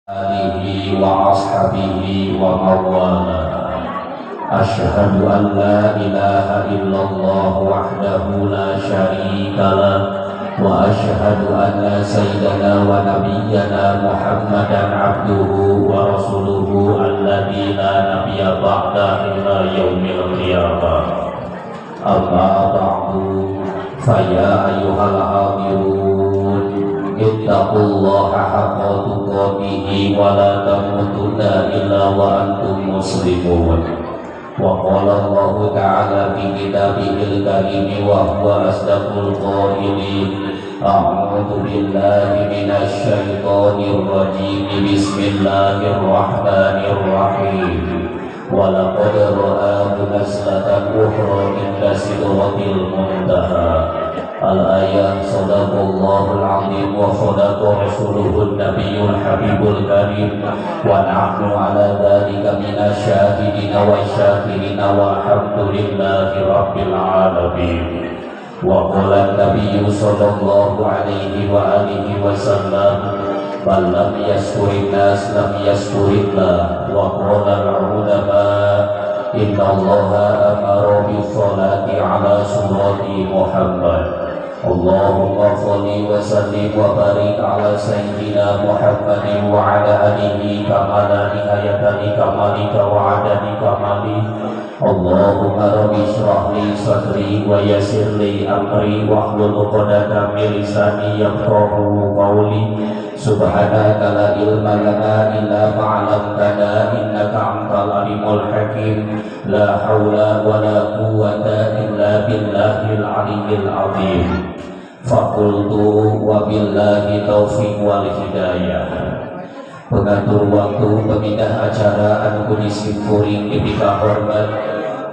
Alihi wa ashabihi wa mawala. Asyhadu an la ilaha illallah wahdahu la syarika lah wa asyhadu anna sayyidana wa nabiyyana Muhammadan abduhu wa rasuluhu alladzi la nabiyya ba'da ila yaumil qiyamah. Amma ba'du, fa ya ayyuhal hadirun ittaqullaha haqqa tuqatihi wa la tamutunna illa wa antum muslimun. Wa qala Allahu ta'ala fi kitabihil karim wa huwa asdaqul qailin. A'udzu billahi minasy syaithanir rajim. Bismillahirrahmanirrahim. Wa laqad ra'ahu nazlatan ukhra inda sidratil muntaha. Al-ayat. Sadaqallahul azim wa sadaqa rasuluhun nabiyul habibul karim wa nahnu ala dhalika minasyahidina wa syakirina walhamdulillahi rabbil alamin. Wa qala nabiyyu sallallahu alaihi wa alihi wasallam man lam yaskurin nas lam yaskurillah. Wa qala al-ulama inna allaha amara bis salati ala surati Muhammad. Allahumma sholli wa sallim wa barik ala sayyidina Muhammadin wa ala alihi kama la nihayata li kamalika wa adadi kamali. Allahumma rabbi shrah li sadri wa yassir li amri wahlul 'uqdatam min lisani yafqahu qawli. Subhanaka la ilma lana illa ma 'allamtana innaka antal alimul hakim. La haula wa la quwwata illa billahil aliyyil azim. Faqultu wa billahi taufiq wal hidayah. Pengatur waktu pemindah acara anu puji simkuring dipika hormat,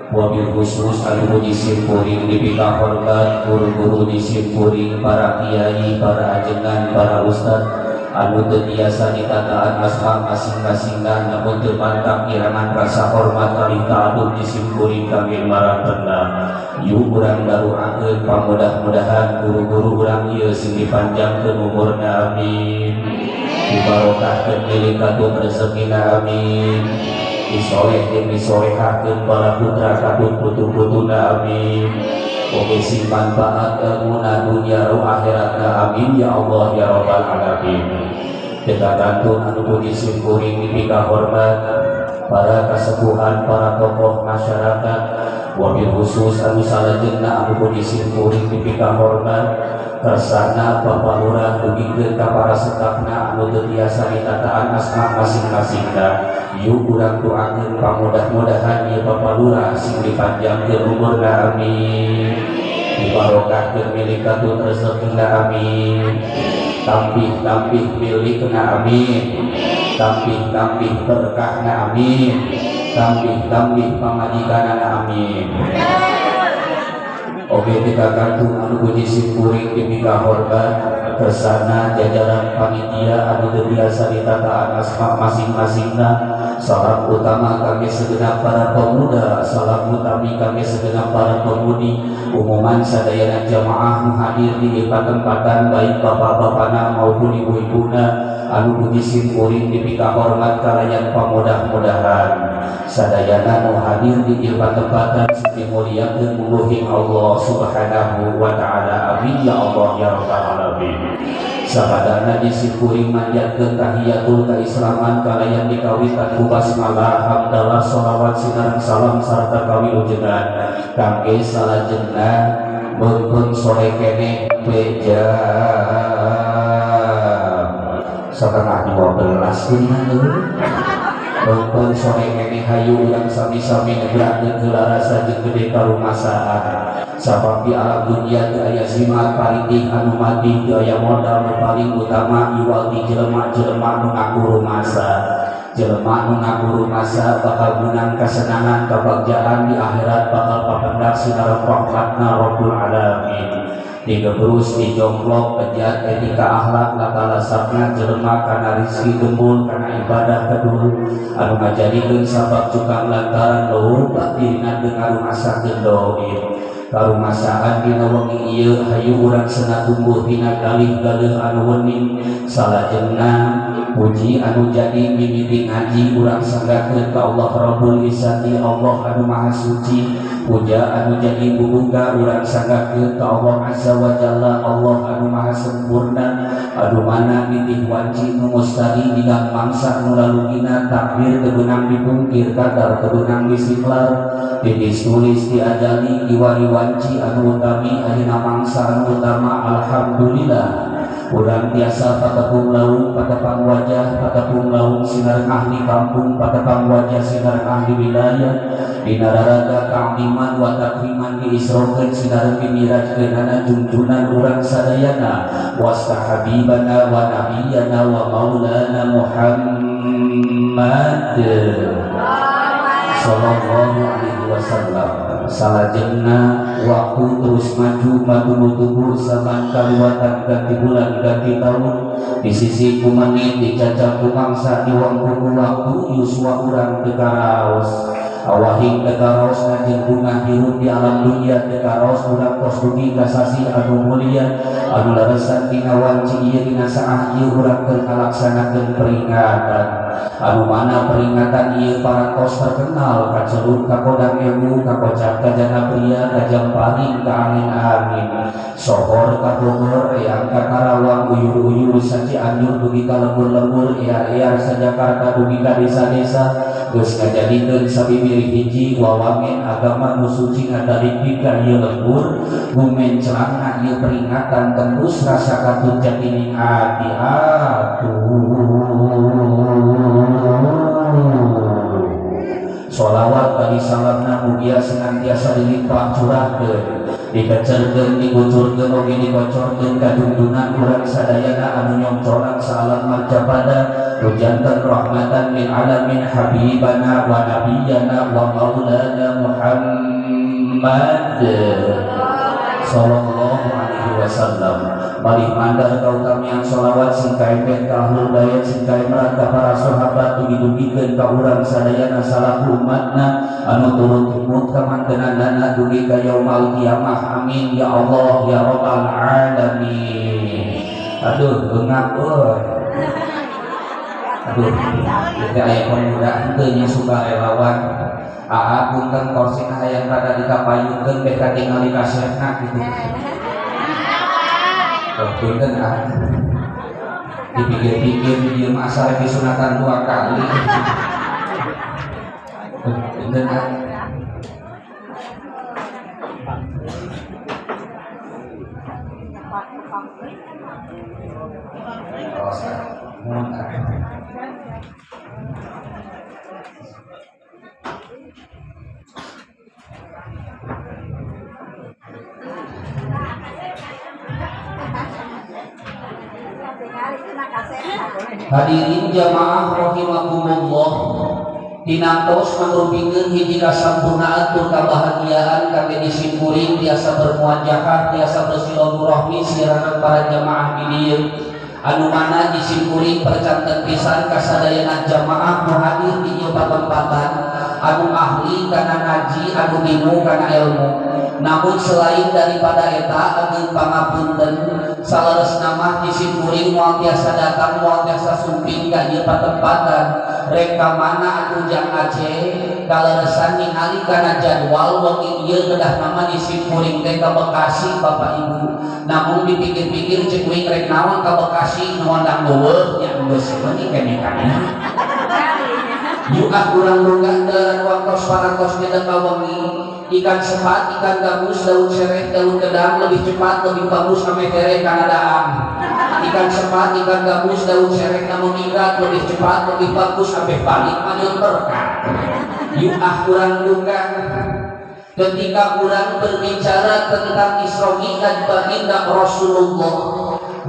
wabil khusus anu puji simkuring dipika hormat guru-guru di simkuring, para kiai, para ajengan, para ustad anu teu biasa ditataan asma masing-masingna namun teu pantang kirangan rasa hormat kalih ta'adub di simkuring kangge marantenna. Yuk urang daruakeun pamudah-mudahan guru-guru urang ieu sing dipanjangkeun umurna, amin. Dibarokahkeun milik katun rezekina, amin. Disolehkeun disolehahkeun para putra katun putu-putuna, amin. Oge sing manfaat ilmuna dunya ro akhiratna, amin ya Allah ya rabbal alamin. Kita kantun anu puji simkuring dipika hormat para kasepuhan, para tokoh masyarakat, wabil khusus anu salajengna anu puji simkuring dipika hormat kersana Bapak Lurah dugikeun ka para setafna anu teu biasa ditataan asma masing-masingna. Yuk urang doakeun pamudah-mudahan ieu Bapak Lurah sing dipanjangkeun umurna, amin. Dibarokahkeun milik katun rezekina, amin. Tampih-tampih milikna, amin. Tampih-tampih berkahna, amin. Tampih-tampih pamajikanana, amin. Oke, kita kantun anu puji simkuring dipika hormat kersana jajaran panitia anu teu biasa ditataan asma masing-masingna. Salam utama kami segenap para pemuda, salam utami kami segenap para pemudi, umuman sadayana jamaah nu hadir di patempatan baik bapak-bapana maupun ibu-ibuna anu puji simkuring dipika hormat kalayan pamudah-mudahan sadayana nu hadir di ieu patempatan dimuliakeun muluhing Allah Subhanahu wa ta'ala, amin ya Allah ya rabbal alamin. Sabadana disimkuring manjatkeun tahiyatul kaislaman kalayan dikawitan ku basmalah, hamdalah, sholawat sinareng salam sarta kawilujengan kangge salajengna beunkeun sore keneh jam 11:30 geuningan euy. Beunkeun sore keneh hayu urang sami-sami negrakeun heula rasa jeung gede karumasaan. Sabab di alam dunia teu aya jimat paling anu mati, teu aya modal nu paling utama iwal ti jelema-jelema nu ngaku rumasa. Jelema nu ngaku rumasa bakal menang kasenangan kabagjaan di akhirat, bakal papendak sinareng rahmatna Rabbul alamin. Digebrus, dijongklok, bejat etika akhlak latalasapna jelema kana rizki gembul kana ibadah kedul anu ngajadikeun sabab cukang lantaran loba dirina teu ngarumasakeun doin. Karumasaan dina wengi ieu hayu urang sena tumbuh dina galih-galih anu wening salajengna puji anu jadi mimiti ngaji urang sanggakeun ka Allah Rabbul Izzati Allah anu Maha Suci puja anu jadi bubuka urang sanggakeun ka Allah Azza wa Jalla Allah anu Maha Sempurna anu mana nitih wanci nu mustari dina mangsa nu lalugina takdir teu beunang dipungkir kadar teu beunang disinglar titis tulis diajali kiwari wanci anu utami ayeuna mangsa anu utama alhamdulillah urang tiasa patepung laung patepang wajah patepung laung sinar ahli kampung patepang wajah sinar ahli wilayah dina raraga ka'ziman wa takriman diisrokeun sinar dimirajkeunana junjunan urang sadayana wasta habibana wa nabiyana wa maulana Muhammad sallallahu alaihi wasallam. Salajengna waktu terus maju matumu-tubuh zaman kaliwatan ganti bulan ganti tahun di sisi ku menit dicacap ku mangsa diwangku ku waktu yuswa urang teu karaos awahing teu karaos ngajeng bunga hirup di alam dunia teu karaos urang tos dugi ka sasih anu mulia anu lalesan dina wanci ieu dina saah ieu urang keur ngalaksanakeun peringatan anu mana peringatan ieu parantos terkenal kaceluk ka kodang ewu ka kocap ka jana pria ka jamparing ka angin-angin sohor ka Bogor eyang ka Karawang uyur-uyur sacianjur dugi ka lembur-lembur ear-ear sa Jakarta dugi ka desa-desa geus ngajadikeun sabibir hiji wawangen agama nu suci ngadaliki ka ieu lembur gumencelangna ieu peringatan tembus rasa katut jatining ati atuh. Sholawat bagi salamna mugia senantiasa dilimpah curahkeun dikecerkeun dikucurkeun oge dikocorkeun ka junjunan urang sadayana anu nyongcorang saalam marcapada nu janten rahmatan lil alamin habibana wa nabiyana wa maulana Muhammad sallallahu alaihi wasallam. Malih mandar kautamian sholawat singkai peh ka ahlul bait singkai merat ka para sahabat dugi-dugikeun ka urang sadayana salaku umatna anu turut tumut ka mantenanana dugi ka yaumal kiamah amin ya Allah ya rabbal alamin. Aduh beungap euy. Aduh ieu aya pemuda henteu nya sukarelawan aa punten korsina hayang rada dikapayunkeun beh katingali kasepna kitu. Punten ah dipikir-pikir ieu mah asal disunatan 2 kali. Punten ah. Hadirin jamaah rahimakumullah, tinantos mangrupikeun hiji kasampurnaan tur kabahagiaan kangge disimpuring tiasa bermuajahah tiasa bersilaturahmi sirana para jamaah di dieu anu mana disimpuring percanten pisan kasadayana jamaah nu hadir di ieu patempatan anu ahli kana ngaji anu ilmu kana ilmu. Namun selain daripada eta ageung pangapunten saleresna mah disimpuring moal tiasa datang moal tiasa sumping ka ieu patempatan rek ka mana atuh jang Aceh kaleresan ningali kana jadwal wengi ieu kedah nama disimpuring teh ka Bekasi Bapak Ibu. Namun dipikir-pikir ceuk uing rek naon ka Bekasi nu ondang leuweung nya geus meuni keneh kana. Yuk ah urang lunggah dalam waktos parantos nyedek ka wengi ikan sepat, ikan gabus, daun sereh, daun kedang lebih cepat, lebih bagus ame tereh kana daang. Ikan sepat, ikan gabus, daun sereh namun minggat lebih cepat, lebih bagus ame balik manyun berkah. Yuk ah urang lunggah. Ketika urang berbicara tentang Isra Mi'raj baginda Rasulullah,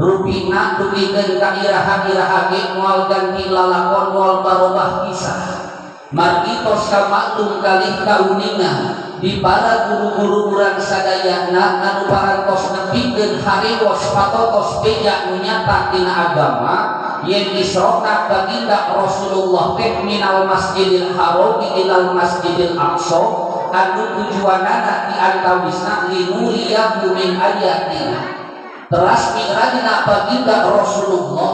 rupina dugikeun ka iraha-iraha ge moal ganti lalakon moal barobah kisah. Margi tos kamaklum kalih kauninga di para guru-guru urang sadayana anu parantos nepikeun harewos patotos beja nu nyata tina agama yen isrona baginda Rasulullah teh minal Masjidil Haram ilal Masjidil Aqsa anu tujuanana di antawisna linuriyahu min ayatina. Teras mi'rajna baginda Rasulullah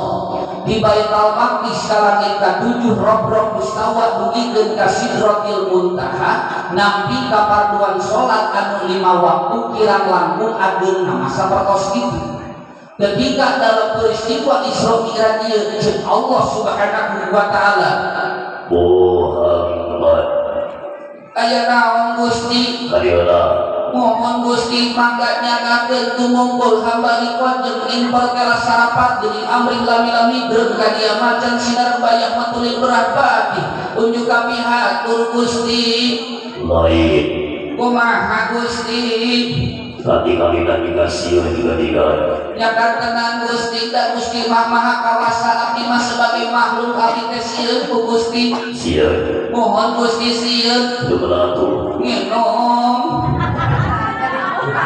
di Baitul Maqdis ka langit katujuh robrok mustawa dugikeun ka Sidratil Muntaha nampi kaparduan salat anu 5 waktu kirang langkung ageungna masa sapertos kitu. Ketika dalam peristiwa Isra Mi'raj ieu ceuk Allah Subhanahu wa taala, Muhammad aya naon Gusti? Karyola mohon Gusti mangga nyagakeun tumumpul hamba rikon jeung imper kala sarapat deui amring lami-lami dreug ka dia macan sinar bayah matuli berat batih unjuk kami hatur Gusti. Lain kumaha Gusti? Tadi kali tadi kasih juga tiga. Nyakan tenang Gusti, da Gusti mah maha kawasa abdi mah sebagai makhluk abdi teh sieun ku Gusti. Sieun. Mohon Gusti sieun. Teu atuh. Nginom.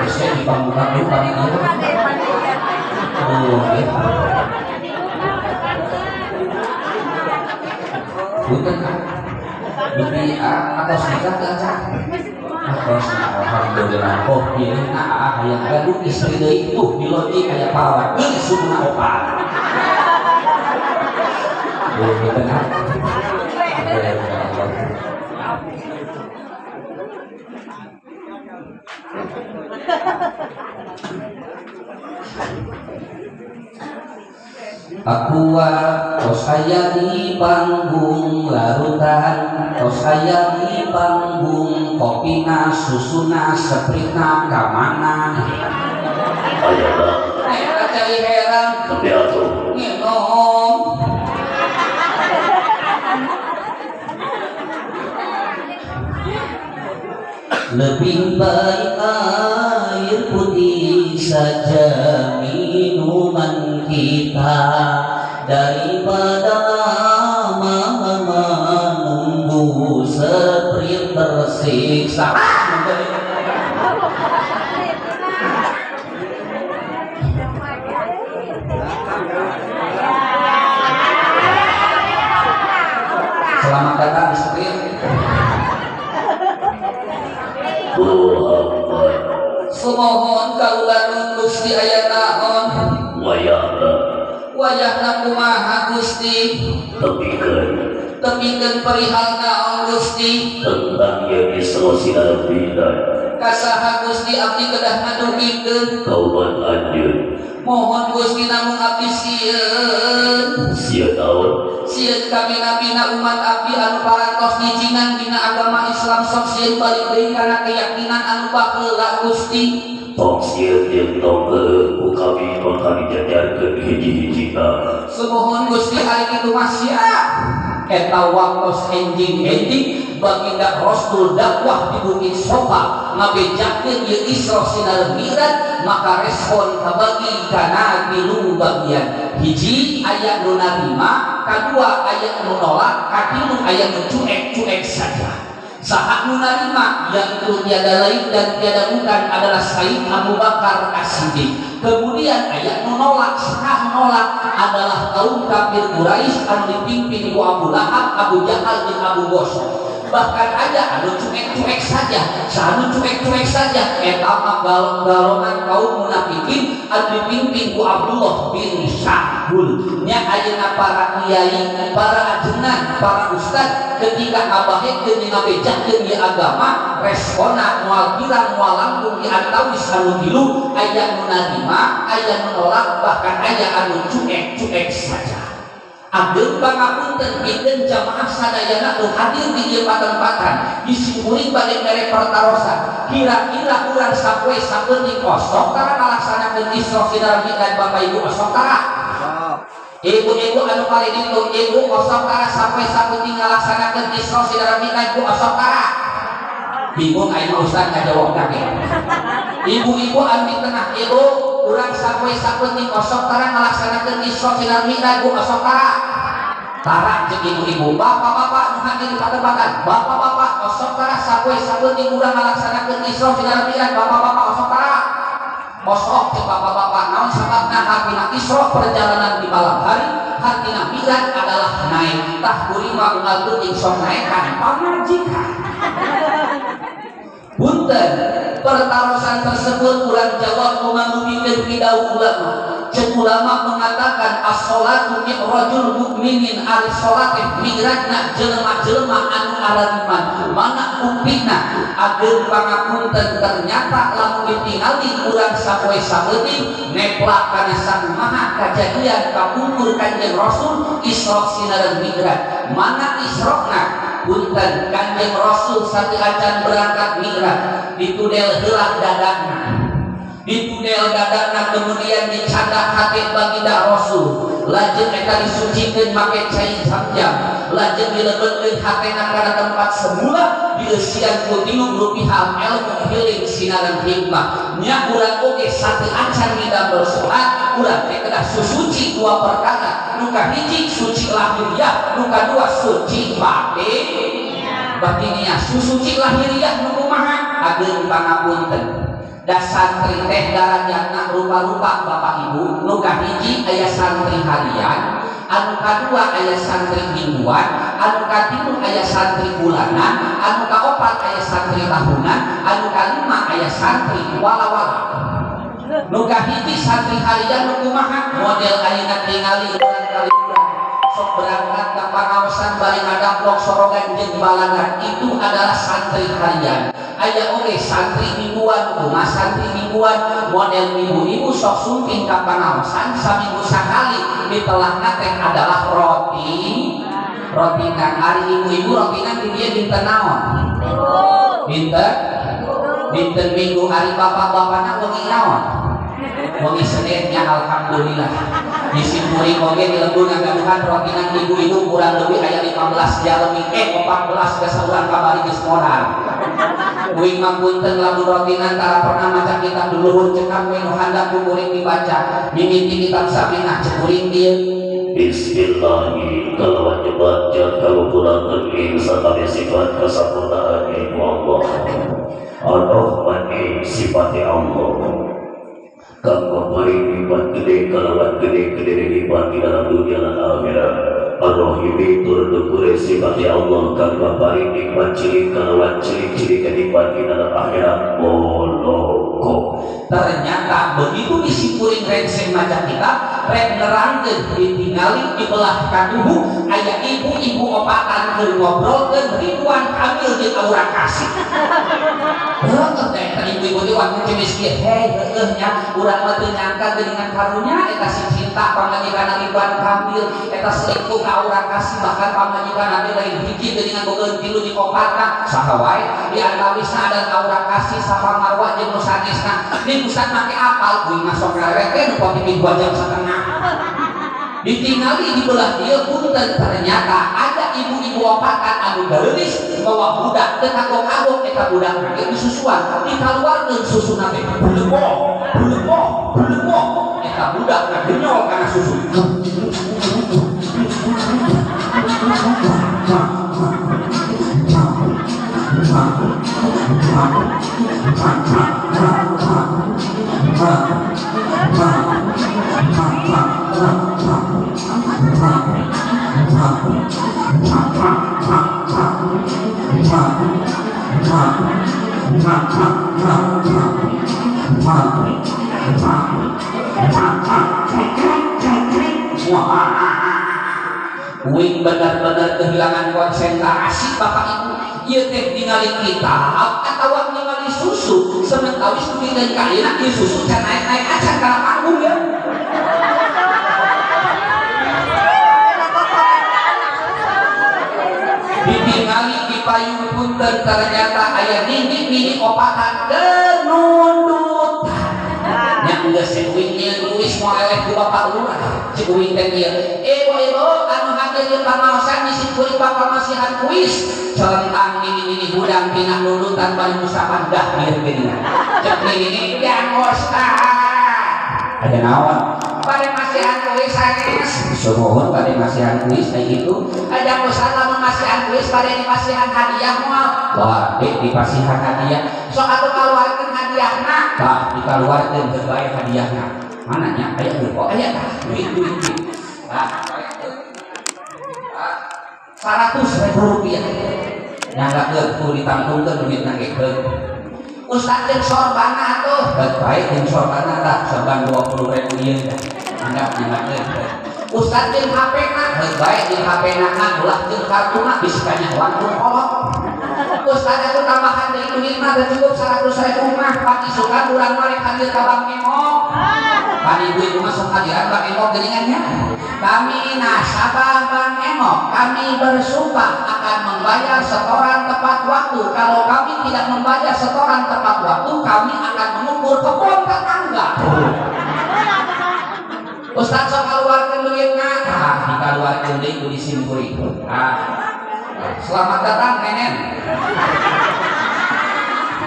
Saya dibangunkan dulu tadi itu. Oh, ya. Punten ah. Bumi atos nikah teu acan. Atos alhamdulillah. Oh, ieu nah hayang gaduh istri deui tuh di loji aya parawan. Geus suguna opat. Oh, punten ah. Aqua tos aya di panggung larutan, tos aya di panggung kopina, susuna, sepritna, kamana. Ayeuna. Eta cai herang. Nembe atuh. Nginom. Lebih baik air putih saja minuman kita daripada lama menunggu seperti tersiksa. Selamat datang di Sprint. Sumohon kaula nun Gusti aya naon? Wayahna. Wayahna kumaha Gusti? Tepikeun. Tepikeun perihal naon Gusti? Tentang ieu Isra sinar Mi'raj. Kasaha Gusti abdi kedah ngadugikeun? Kauman anjeun. Mohon Gusti namun abdi sieun. Sieun naon? Sieun kabina-bina umat abdi anu parantos nyicingan dina agama Islam sok sieun balik deui kana keyakinan anu baheula Gusti. Tong sieun jeung tong keueuh ku kami bakal dijajarkeun hiji-hijina. Sumuhun Gusti ari kitu mah siap. Eta waktos enjing-enjing baginda Rasul dakwah di Bukit Sofa ngabejakeun ieu Isra sinar Mi'raj maka respon kabagi kana tilu bagian. Hiji aya nu narima, kadua aya nu nolak, katilu aya nu cuek-cuek saja. Saha nu narima yaitu tiada lain dan tiada bukan adalah Sayyid Abu Bakar As-Siddiq. Kemudian ayat nu nolak, saha nolak adalah kaum kafir Quraisy anu dipimpin ku Abu Lahab, Abu Jahal jeung Abu Ghosal. Bahkan ada anu cuek-cuek saja, saha nu cuek-cuek saja eta mah golongan kaum munafikin anu dipimpin ku Abdullah bin Sa'bul. Nya ayeuna para kiai, para ajengan, para ustad ketika ngabahekeun jeung ngabejakeun ieu agama responna moal kirang moal langkung di antawis anu tilu, aya nu narima, aya nu nolak, bahkan aya anu cuek-cuek saja. Ageung pangapunten pikeun jamaah sadayana nu hadir di ieu patempatan disimpulin bade mere pertarosan kira-kira urang sapoe sapenting osok tara ngalaksanakeun Isra sinar Mi'raj Bapak Ibu osok tara? Ibu-ibu anu kali ditu ibu osok tara sapoe sapenting ngalaksanakeun Isra sinar Mi'raj bu osok tara? Bingung aing mah ustaz ngajawabna ge. Ibu-ibu anu di tengah ibu urang sapoe sapenting osok tara ngalaksanakeun Isra sinar Mi'raj bu osok tara? Tara jeung ibu-ibu, bapak-bapak nu hadir di patempatan, bapak-bapak osok tara sapoe sapenting urang ngalaksanakeun Isra sinar Mi'raj bapak-bapak osok tara? Osok jeung bapak-bapak naon sababna hartina Isra perjalanan di malam hari, hartina Mi'raj adalah naik. Tah kuring mah unggal peuting sok naekan pamajikan. Punten pertarosan tersebut urang jawab kumanumikeun pidauh ulama. Cek ulama mengatakan as-sholatu mi'rajul mukminin, ari salat teh mi'rajna jelema-jelema anu arariman. Mana buktina? Ageung pangapunten ternyata lamun ditingali urang sapoe saeutik neplak kana sakumaha kajadian kapungkur Kanjeng Rasul Isra sinareng Mi'raj. Mana Israna? Punten Kanjeng Rasul satu acan berangkat Mi'raj ditudel heula dadana. Ditudel dadana kemudian dicandak hati baginda Rasul. Lajeng eta disucikeun make cai jam-jam. Lajeng dilebetkeun hatena kana tempat semula dieusian ku tilu rupiah ilmu healing sinaran hikmah. Nya urang oge satu acan midamel salat urang teh kedah susuci dua perkara. Nu kahiji suci lahiriah, nu kadua suci batin. Batiniah susuci lahiriah nu kumaha? Ageung pangapunten. Da santri teh darajatna rupa-rupa Bapak Ibu. Nu kahiji aya santri harian, anu kadua aya santri mingguan, anu katilu aya santri bulanan, anu kaopat aya santri tahunan, anu kalima aya santri wala-wala. Nu kahiji santri harian nu kumaha? Model ayeuna tingali urang kali sok berangkat ke pangaosan bari ngadaplok sorogan jeung balagan, itu adalah santri harian. Aya oge santri mingguan, kumaha santri mingguan? Model ibu-ibu sok sumping ka pangaosan saminggu sakali, ditelahna teh adalah roti. Rotinan ari ibu-ibu rotinan di dieu dinten naon? Dinten dinten Minggu. Ari bapak-bapakna wengi naon? Wengi Seninnya. Alhamdulillah di simpuring oge di lembur ngagaduhan rotinan ibu-ibu kurang lebih aya 15 jalmi, 14 geus urang kamari geus modal. Uing mah punten lamun rotinan tara pernah maca kitab duluhur, cekap we nu handap ku kuring dibaca. Mimiti kitab Safinah cek kuring dieu. Bismillahi kalawan nyebat jat kalupulakeun ing sakabeh sifat kasampurnaan iku Allah. Ar-Rahman sifate Allah. Kang paring nikmat gede kalawan gede-gede nikmat di dalam dunia dan akhirat. Ar-Rahim tur dukure sifate Allah kang paring nikmat cilik kalawan cilik-cilik nikmat di dalam akhirat. Boloko. Ternyata begitu disipuring rengseng maca kitab, rek nerangkeun ditingali di belah katuhu aya ibu-ibu opatan keur ngobrolkeun Ridwan Kamil jeung Aura Kasih. Heuh teh eta ibu-ibu teh waktu cemis kieu, hei heueuh nya urang mah teu nyangka geuningan karunya eta si cinta pamajikan Ridwan Kamil eta selingkuh ka Aura Kasih, bahkan pamajikan teh lain hiji geuningan boga tilu jeung opatna saha wae di antawisna ada Aura Kasih Safa Marwah jeung nu sanesna. Di pusat make apal kuing masuk ngareret teh nu pamipin 2 jam setengah. Ditingali di belah dieu punten ternyata ada ibu-ibu opatan anu geulis bawa budak teu kagok-kagok eta budak make disusuan dikaluarkeun susuna teh buleumoh buleumoh buleumoh eta budak ngagenyol kana susu. Wing benar-benar kehilangan konsentrasi Bapak Ibu. Ieu teh ningali kitab atawa ningali susu, sementawis dipikeun ka ayeuna ieu susu can naik-naik acan kana panggung ya. Ditingali di payung punten ternyata aya nini-nini opatan kenundutan. Nya geus uing ieu kuis moal eleh ku Bapak Lurah. Cik uing teh ieu. Ibu-ibu anu hadir di pamaosan disimpulin Bapak masihan kuis. Celentang nini-nini hudang tina nundutan bari musapan dahir geuningan. Cek nini-nini yang ustaz. Ada naon? Bade masihan kuis sanes. Sumuhun bade masihan kuis teh itu. Ada ustaz lamun masihan kuis bade dipasihan hadiah moal. Wah, dek dipasihan hadiah. Sok atuh kaluarkeun hadiahna. Tah dikaluarkeun geus bae hadiahna. Mana nya aya deui kok aya tah duit duit. Tah 100.000 rupiah. Nyanggakeun ku ditangtungkeun duitna ge keun. Ustaz jeung sorbana atuh baik jeung sorbana tah sorban 20.000 ieu tah mangga nyanggakeun. Ustaz jeung HP na baik jeung HP na ulah jeung kartuna bisa kanyahoan ku kolot. Ustaz atuh tambahan deui duit mah teu cukup 100.000 mah pati sukan urang mah rek hadir ka Bang Emok. Pan ibu-ibu mah sok hadiran Bang Emok geuningan nya. Kami nasabah Bang Emok, kami bersumpah akan membayar setoran tepat waktu. Kalau kami tidak membayar setoran tepat waktu, kami akan mengukur kebun tetangga. Ustaz sok kaluarkeun duitna, tah dikaluarkeun deui ku disimpuri. Ah. Selamat datang nenen.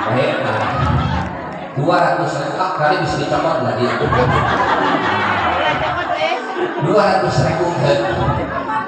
Baik, nah. 200.000 kali bisa dicopot lah dia. 200.000.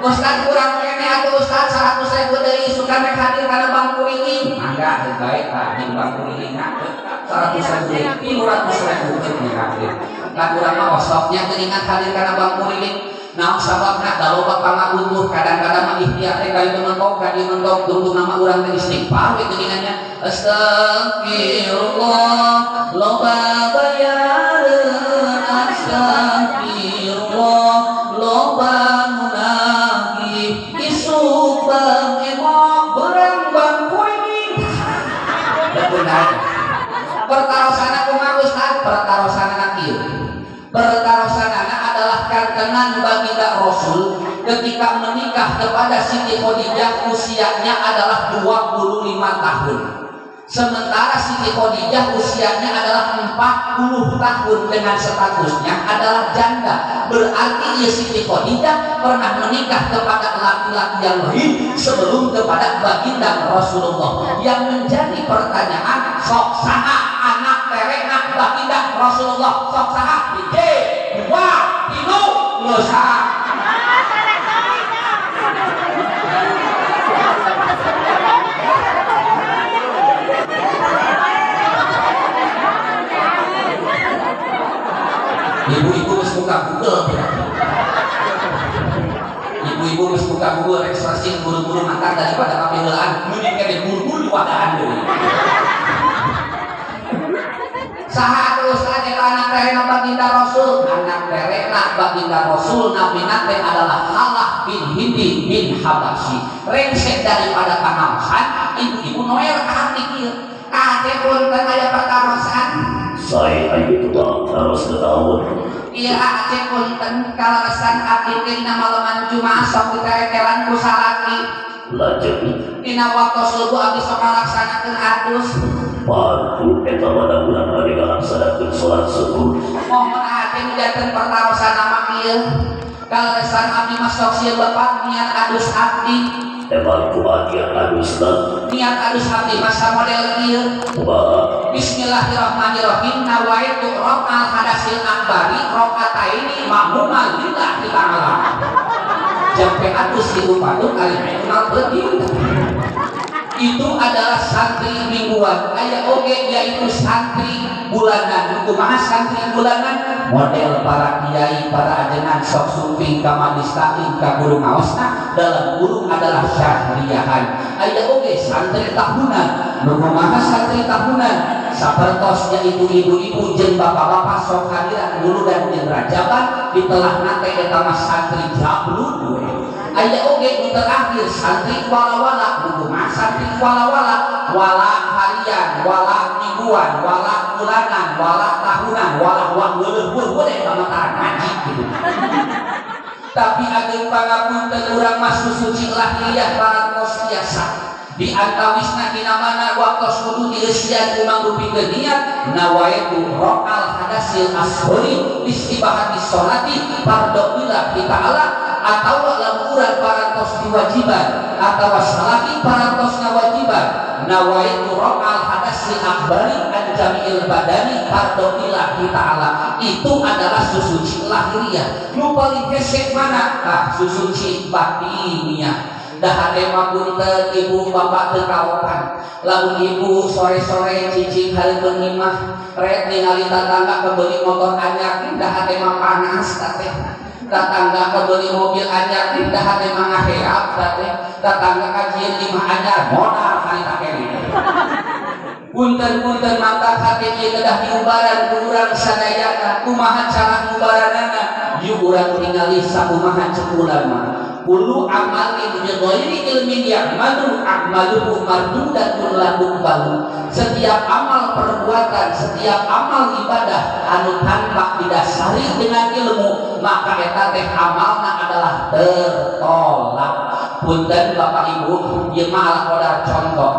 Ustaz kurang kene atuh Ustaz 100.000 deui sukan rek hadir kana Bang Kuriling. Mangga baik Pak jeung Bang Kuriling 100.000 deui 300.000 deui hadir. Kan urang mah osoknya geuningan hadir kana Bang Kuriling. Naon sababna da loba pangabutuh kadang-kadang mah ikhtiar teh ka dieu mentok ka dieu mentok tungtung nama urang teh istighfar we geuningannya. Astagfirullah loba bayareun astagfirullah loba munagih isuk Bang Emok berang Bang Kuriling. Betul. Pertarosana kumaha Ustaz? Pertarosana kieu. Pertarosanana adalah kantenan baginda Rasul ketika menikah kepada Siti Khadijah usianya adalah 25 tahun. Sementara Siti Khadijah usianya adalah 40 tahun dengan statusnya adalah janda. Berarti ya Siti Khadijah pernah menikah kepada laki-laki yang lain sebelum kepada baginda Rasulullah. Yang menjadi pertanyaan, sok saha anak terena baginda Rasulullah? Sok saha? Hiji, dua, tilu, geus saha? Ibu-ibu mesti buka Google. Ibu-ibu mesti buka Google rek searching buru-buru makan daripada kapiheulaan mending kene buru-buru wadaan deui. Saha atuh Ustaz eta anak terena baginda Rasul? Anak terena baginda Rasul namina teh adalah Halah bin Hindi bin Habasyi. Rengsek daripada pangaosan ibu-ibu noel ka hati kieu. Ka hati punten aya pertarosan. Saya itu bang harus ketahuan. Iya aceh punten kaleresan abdi teh dina maleman Jumaah sok diterekelan ku salaki. Lajeng dina waktu subuh abdi sok ngalaksanakeun adus. Padu eta mana urang bade ngalaksanakeun salat subuh. Mohon aceh mijakeun pertarosan mah kieu. Kaleresan abdi mah sok sieun lepat niat adus abdi. Emang kumaha niat adusna? Niat adus abdi mah samodel kieu. Kumaha? Bismillahirrahmanirrahim nawaitu raf'al hadasil akbari rakaataini ma'muman lillahi ta'ala. Jampe adus hidup padu kali kenal penting. Itu adalah santri mingguan. Aya oge yaitu santri bulanan. Kumaha santri bulanan? Model para kiai, para ajengan sok sumping ka majlis taklim ka guru ngaosna dalam guru adalah syahriyahan. Aya oge santri tahunan. Nu kumaha santri tahunan? Sapertos yaitu ibu-ibu jeung bapak-bapak sok hadiran muludan jeung rajaban ditelahna teh eta mah santri jablud we. Aya oge nu terakhir santri wala-wala. Nu kumaha santri wala-wala? Wala harian, wala mingguan, wala bulanan, wala tahunan, wala wah leuleun we eta mah ngaji gitu. Tapi ageung pangapunten urang mah susuci lahiriah parantos biasa. Di antawisna dina mana waktos kudu dieusian ku mangrupikeun niat nawaitu raf'al hadasil ashori istibahati sholati fardhu lillahi ta'ala atawa lamun urang parantos diwajiban atawa salaki parantos ngawajiban nawaitu raf'al hadasil akbari an jami'il badani fardhu lillahi ta'ala. Itu adalah susuci lahiriah. Nu paling hese mana? Tah susuci batiniah. Dah hate mah punten ibu bapak teu kaopan. Lamun ibu sore-sore cicing hareupeun imah rek ningali tatangga kebeli motor anyar dah hate mah panas teh. Tatangga kebeli mobil anyar dah hate mah ngaheap teh. Tatangga kajieun imah anyar modal harita keneh. Punten-punten mata hati ieu kedah diubaran ku urang sadayana. Kumaha cara ngubaranana? Yuk urang tingali sakumaha cek ulama. Kullu amalin bi ghairi ilmin ya'malu a'maluhu mardudatun la tuqbalu. Setiap amal perbuatan, setiap amal ibadah anu tanpa didasari dengan ilmu, maka eta teh amalna adalah tertolak. Punten Bapak Ibu, ieu mah ala qadar contoh.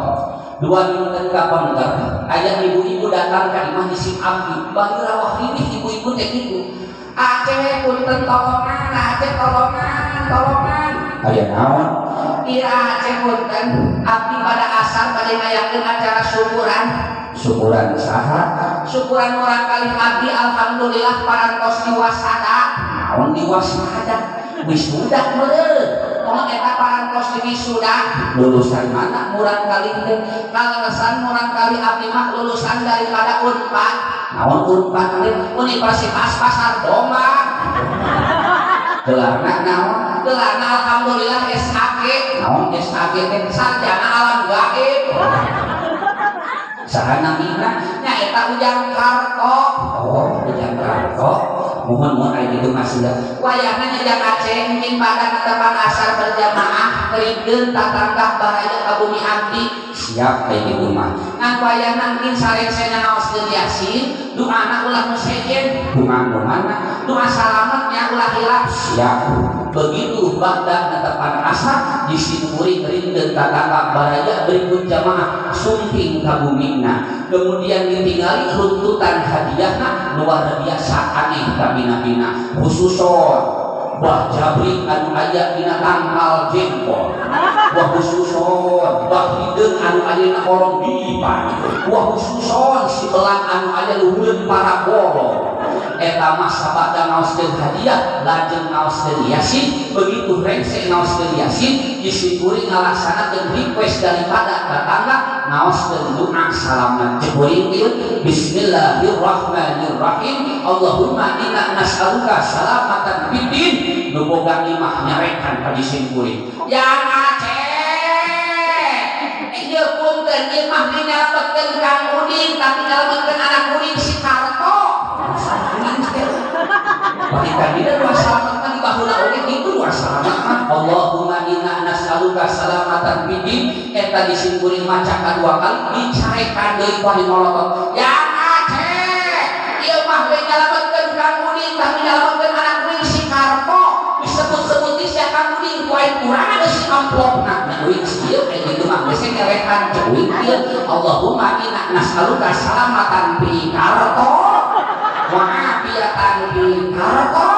Dua dinten kapengker, aya ibu-ibu datang ka imah isim abdi, bari rawah ridih ibu-ibu teh kitu. Aceh punten tolongan, Aceh tolongan, tolongan. Aya naon? Ira Aceh punten, abdi pada asar bade ngayakeun acara syukuran. Syukuran saha? Syukuran murang kali abdi alhamdulillah parantos diwasada. Naon diwasada? Wisuda meureun. Tong eta parantos di wisuda. Lulusan mana murang kali teh? Kaleresan murang kali abdi mah lulusan daripada Unpad. Naon Unpad teh? Universitas Pasar Domba. Gelarna naon? Gelarna alhamdulillah SAG. Naon SAG teh? Sarjana Alam Gaib. Saha namina? Nyaeta Ujang Karto. Oh, Ujang Karto. Mohon-mohon aya kitu mah sia. Wayahna nya Aceh mungkin pada netepan asar berjamaah rindeu tatanggah baraya ka bumi abdi. Siap aya kitu mah. Ngan wayahna mungkin sarengsena ngaoskeun Yasin, doana ulah nu sejen, doa nu mana? Doa salametnya ulah hilap. Siap. Begitu ba'da netepan asar disimuri rindeu tatanggah baraya berikut jamaah sumping ka bumina. Kemudian ditinggali runtutan hadiahna luar biasa aneh kabina-bina, khususon buah jabrik anu aya dina tangkal jengkol, buah khususon buah hideung anu aya dina kolong pipa, buah khususon si belang anu aya luhureun parabolo. Eta mah sabada ngaoskeun hadiah lajeng ngaoskeun Yasin. Begitu rengse ngaoskeun Yasin disyukuri ngalaksanakeun request daripada tetangga ngaoskeun doa salamat. Jepuring ieu bismillahirrahmanirrahim. Allahumma inna nas'aluka salamatan fiddin. Nu boga imah nyarekan ka disimpuring. Yang Aceh ieu punten ieu mah nyalametkeun Kang Udin tapi nyalametkeun anak Udin si Karto. Bahkan tidak dua salamat mah di baheula oge kitu dua salamat mah. Allahumma inna nas'aluka salamatan fiddin. Eta disimpuring maca kadua kali dicarekan deui ku molotot. Yang Aceh ieu mah we nyalametkeun Kang Udin tapi nyalametkeun anak kuring si Karto. Disebut-sebut di sia Kang Udin ku aing kurangan si amplopna. Nah uing ieu kayak kitu mah geus ngerekan cek uing ieu. Allahumma inna nas'aluka salamatan fi Karto wa afiyatan fi Karto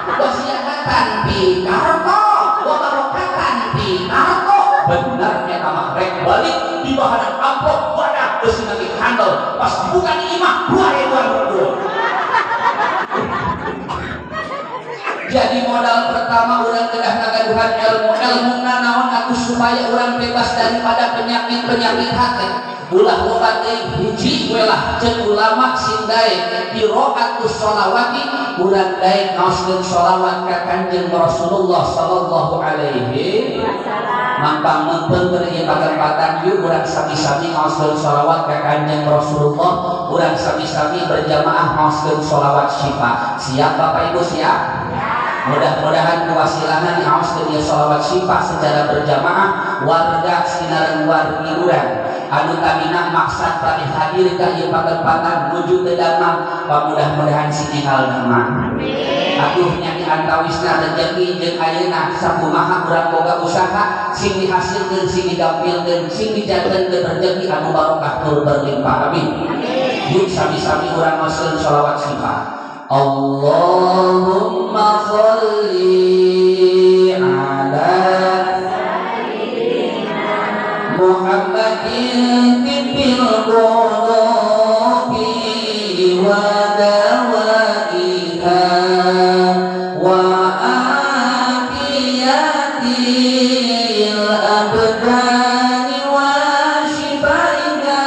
wa siadatan fi Karto wa barokatan fi Karto. Bener eta mah rek balik di bahanan amplop wadah geus lagi handel pas dibuka di imah 2022. Jadi modal pertama urang kedah ngagaduhan ilmu. Ilmu naon atuh supaya urang bebas daripada penyakit-penyakit hati. Ulah loba teuing hiji we lah ceuk ulama sing daek qiraatus sholawati urang daek ngaoskeun sholawat ka Kanjeng Rasulullah sallallahu alaihi wasallam. Mampang meupeun ieu patempatan yuk urang sami-sami ngaoskeun sholawat ka Kanjeng Rasulullah, urang sami-sami berjamaah ngaoskeun sholawat syifa. Siap Bapak Ibu siap? Mudah-mudahan kewasilahan ngaoskeun ieu sholawat syifa secara berjamaah warga sinareng wargi urang anu tadina maksad bade hadir ka ieu patempatan nuju teu damang, mudah-mudahan sininggal damang. Amin. Atuh nya diantawisna rezeki jeung ayeuna sakumaha urang boga usaha sing dihasilkeun sing digampilkeun sing dijantenkeun rezeki anu barokah tur berlimpah. Amin. Yuk sami-sami urang ngaoskeun sholawat syifa. Allahumma sholli ala sayyidina Muhammadin tibbil qulubi wa dawaiha wa afiyatil abdani wa shifaiha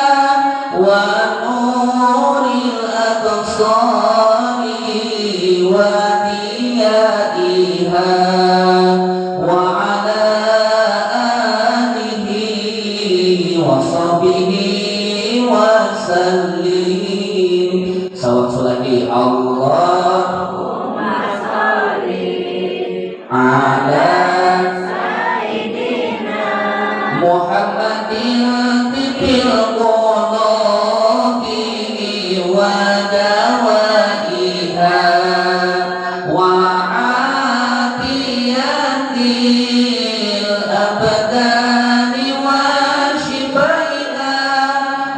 wa nuril absari wa diyaiha wa ala alihi wa sahbihi wa Allahumma sholli ala sayyidina Muhammadin tibil qulubi wa dawaiha wa afiyatil abdani wa shifaiha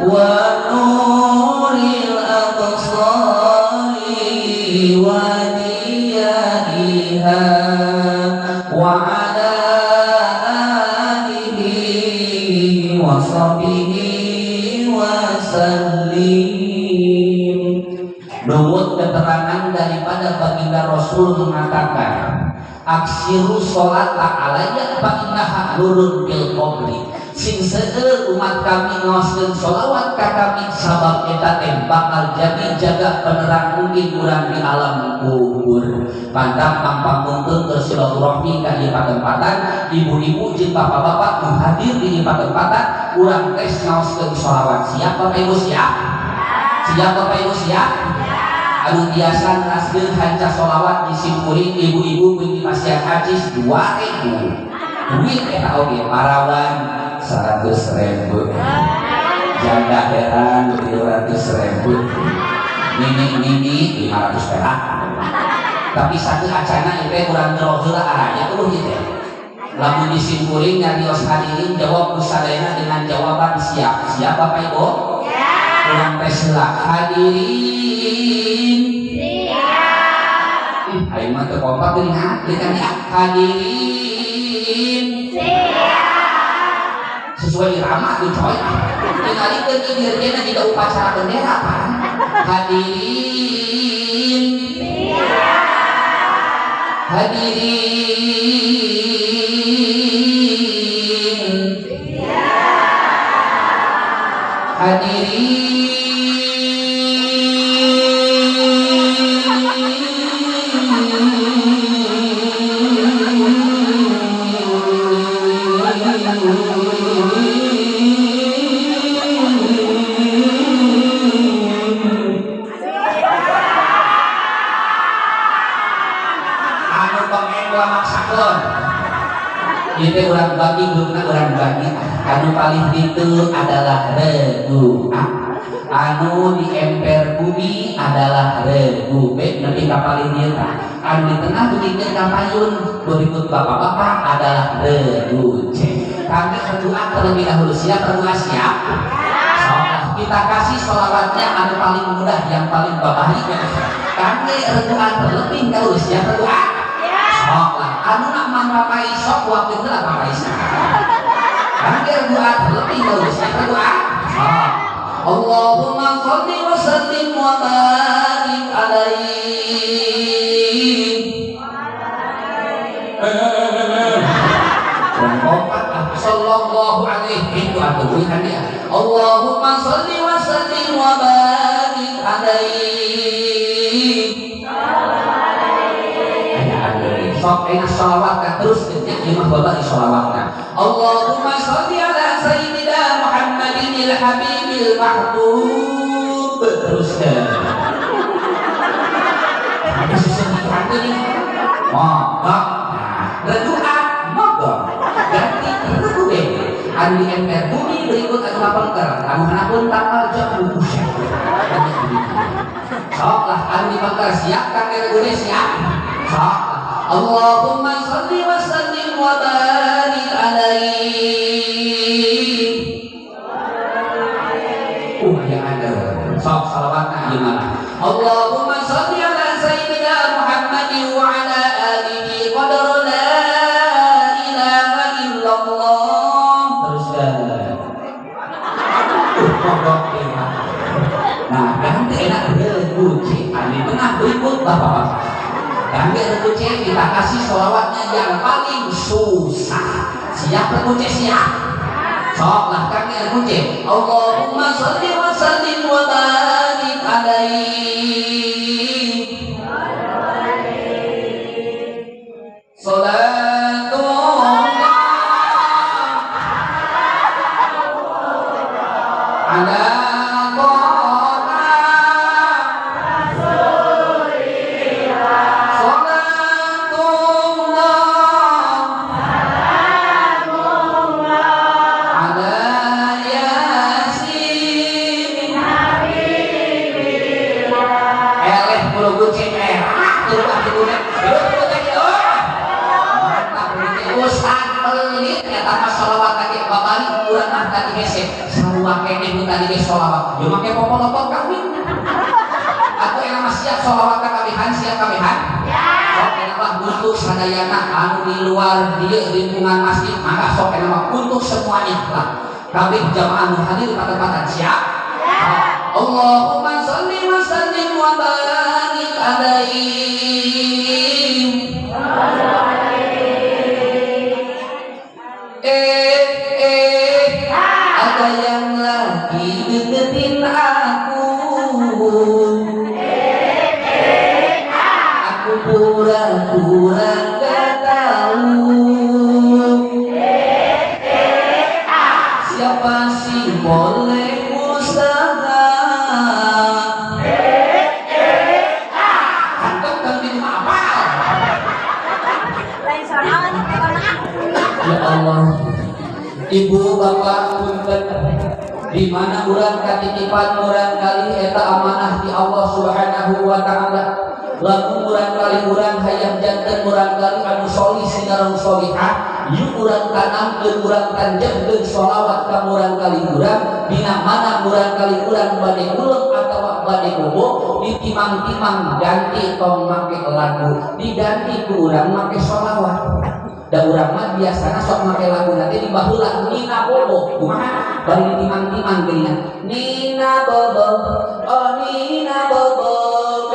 wa nuril absari wa diyaiha wa ala alihi wa sahbihi wa sallim. Lumut keterangan daripada baginda Rasul mengatakan aksiru sholat alaiya fa innaha nurun fil qabri. Sing seueur umat kami ngaoskeun sholawat ka kami sabab eta teh bakal jadi jaga penerang mungkin urang di alam kubur. Pantang pangpangkeun keur silaturahmi ka ieu patempatan, ibu-ibu jeung bapak-bapak nu hadir di ieu patempatan urang tes ngaoskeun sholawat. Siap Bapak Ibu siap? Siap Bapak Ibu siap? Anu biasa ngeraskeun hanca sholawat di simkuring ibu-ibu kuing di pasian acis 2000 duit eta oge parawan 100.000, janda heran 300.000, nini-nini 500 perak. Tapi satu acana itu kurang jero heula araya eueuh ieu teh. Lamun disimkuring nyarios hadirin jawab kusadayana dengan jawaban siap. Siap Bapak Ibu? Kurang tes heula hadirin. Siap. Aing mah teu kompak geuning hati kan ya. Hadirin. Siap. Sesuai irama tuh coy. Tingalikeun ieu dirjena jiga upacara bendera pan. Hadirin. Siap. Hadirin. Siap. Hadirin. Itu orang bagi grupna orang bagi anu paling itu adalah regu A, anu di emper bumi adalah regu B, nanti kapalin dia anu di tengah begini kapayun berikut bapak-bapak adalah regu C. Kami berdoa terlebih dahulu. Siap berdoa siap? So, kita kasih sholawatnya anu paling mudah yang paling babari. Kami berdoa terlebih dahulu. Siap berdoa? Sok lah, anu nak mamapai sok waktu itu lah papai sok. Kami berdoa terlebih dahulu. Siap berdoa? Sok. Allahumma sholli wa sallim wa barik alaihi. Sallallahu alaihi wa sallam. Allahumma sholli wa sallim wa barik alaihi. Sok enak sholawatna terus nya ieu mah bapak di sholawatna. Allahumma sholli ala sayyidina Muhammadin habibil mahbub. Terus ada sesuatu nih. Monggo. Regu A monggo. Ganti regu B. Anu di emper bumi berikut anu mapengker. Anu hanapun tapal jok buset. Sok lah anu di pengker siap kang regu siap. Sok. Allahumma sholli wa sallim wa barik alaihi. Ya ada. Sok salawatna gimana? Allahumma sholli ala sayyidina Muhammadin wa ala alihi qadar la ilaha illallah. Terus nah, ganti enak regu C. Di tengah berikut bapak-bapak. Ganti regu C kita kasih sholawatnya yang paling susah. Siap regu C siap? Sok lah kami regu C. Allahumma sholli wa sallim wa barik alaihi. Salatullah ala eta mah sholawat tadi babari urang mah tadi hese sarua keneh nu tadi ge sholawat ieu make popolotot kawin. Atuh enak mah siap sholawat kabehan siap kabehan. Sok enak mah untuk sadayana anu di luar dieu lingkungan masjid maka sok enak mah untuk semuanya lah. Kabeh jamaah nu hadir patempatan siap. Allahumma sholli wa sallim wa barik alaihi. Ada yang lagi deketin aku. Aku pura-pura gak tahu. Siapa sih boleh usaha? Kantong kan minum apa? Ya Allah, ibu bapak punten, di mana urang katitipan urang kali eta amanah di Allah Subhanahu wa taala. Lamun urang kali urang hayang janten urang kali anu solih sinareng solihah, yuk urang tanamkeun urang tanjengkeun sholawat ka urang kali urang, dina mana urang kali urang bade ulun atawa bade bobo, ditimang-timang ganti tong make lagu, diganti ku urang make sholawat. Da urang mah biasana sok make lagu nanti di baheula Nina Bobo kumaha bari ditimang-timang geuningan Nina Bobo, oh Nina Bobo,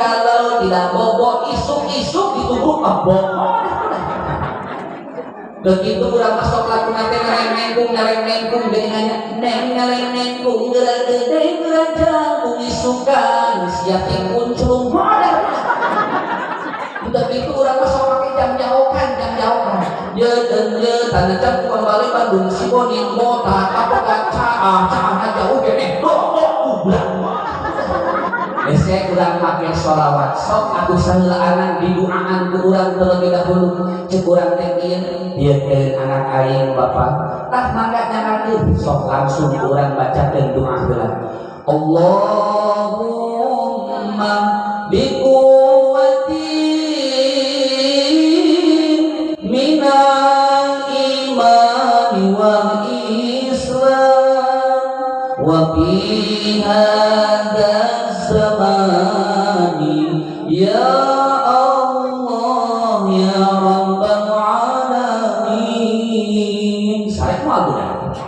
kalau tidak bobo isuk-isuk ditubruk kebo. Begitu urang mah sok lagu nanti ngareng nengkung geuningannya neng ngareng nengkung geura gede geura jangkung isukan siap kuncung modal. Begitu urang mah sok make jam jaokan ye ye tanda jam kembali Bandung si Bonin bota apa caah caah jauh keneh do ubrang. Hese urang make sholawat sok atuh saheulaanan diduaan ku urang terlebih dahulu cek urang teh ieu ieu anak aing bapak tah mangga nyanggakeun sok langsung urang bacakeun doa heula. Allahumma biquwwati minal imani wal islam wa fi hadzal zamani ya Allah ya Rabbal alamin. Sarek moal budak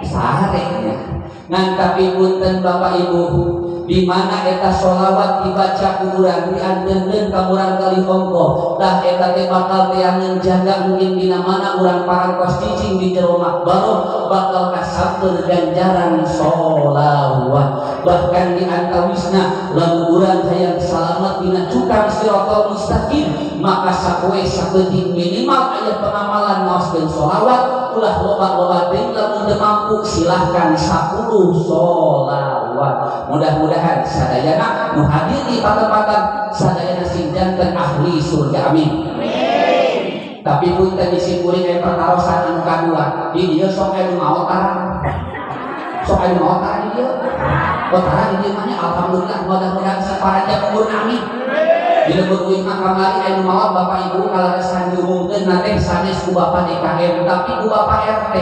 sareknya ngan tapi punten Bapak Ibu, di mana eta sholawat dibaca ku urang dianteunkeun ka urang kali ongkoh tah eta teh bakal teangan jaga mungkin dina mana urang parantos cicing di jero makbaroh bakal kasampeun ganjaran sholawat. Bahkan di antawisna lamun urang hayang salamet dina cukang siratal mustaqim maka sapoe saeutik minimal aya pengamalan ngaoskeun sholawat ulah loba-loba deui lamun teu mampu silahkan 10 sholawat. Mudah-mudahan sadayana nu hadir di patempatan sadayana sing janten ahli surga, amin. Amin. Tapi punten disimpulin aya pertarosan anu kadua di dieu sok aya nu maot tara. Sok aya nu maot tara di dieu. Oh tara di dieu mah nya alhamdulillah mudah-mudahan saparanjang umurna, amin. Di lembur uing mah kamari aya nu maot Bapak Ibu kaleresan diumumkeun na teh sanes ku Bapak DKM tapi ku Bapak RT.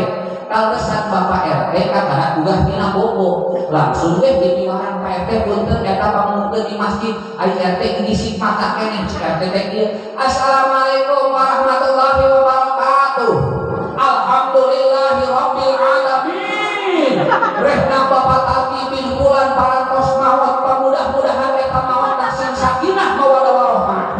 Kaleresan Bapak RT kakara gugah tina bobo langsung weh dipiwaran Pak RT punten eta pangumumkeun di masjid ari RT ngisik mata keneh cek RT teh ieu assalamualaikum warahmatullahi wabarakatuh alhamdulillahi rabbil alamin rehna Bapak Taki bin Fulan parantos maot pamudah-mudahan eta maot sing sakinah mawaddah warahmah.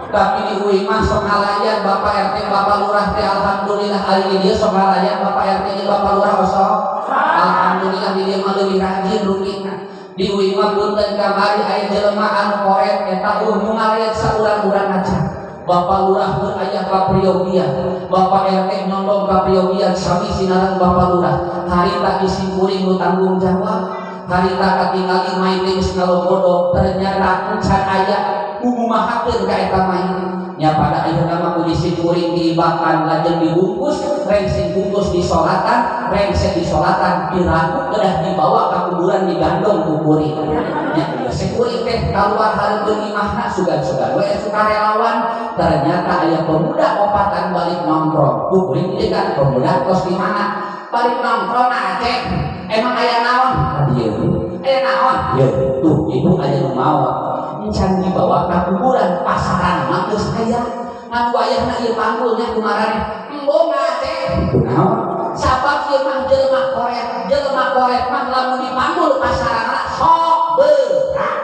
Tapi di uing mah sok ngalayan Bapak RT Bapak Lurah teh alhamdulillah ari di dieu sok ngalayan Bapak RT jeung Bapak Lurah osok alhamdulillah di dieu mah leuwih rajin rukina. Di uing mah punten kamari aya jelema anu koret eta nu ngalayan saurang-urang aja. Bapak Lurah mun aya kapriogian, Bapak RT nyondong kapriogian sami sinaran Bapak Lurah. Harita disimpuling nu tanggung jawab, harita katingali main teh geus ngalobodo, ternyata encan aya kumahakeun ka eta main. Nya pada akhirna mah ku disimpuling diibakan lajeng dibungkus, rengsek bungkus disolatan, rengsek disolatan diraku kedah dibawa ka kuburan digandong ku kuring. Nya Geus kuring teh kaluar hareupeun imahna sugan-sugan we sukarelawan ternyata aya pemuda opatan balik nongkrong. Ku kuring ieu kan pemuda tos di mana? Balik nongkrong Aceh. Emang aya naon? Ieu. Aya naon? Ieu. Tuh ibu aya nu maot. Encan dibawa ka kuburan pasaran mah geus aya. Ngan wayahna ieu panggulnya kumaraneh. Embung Aceh. Kunaon? Sabab ieu mah jelema koret mah lamun dipanggul pasaranna sok berat.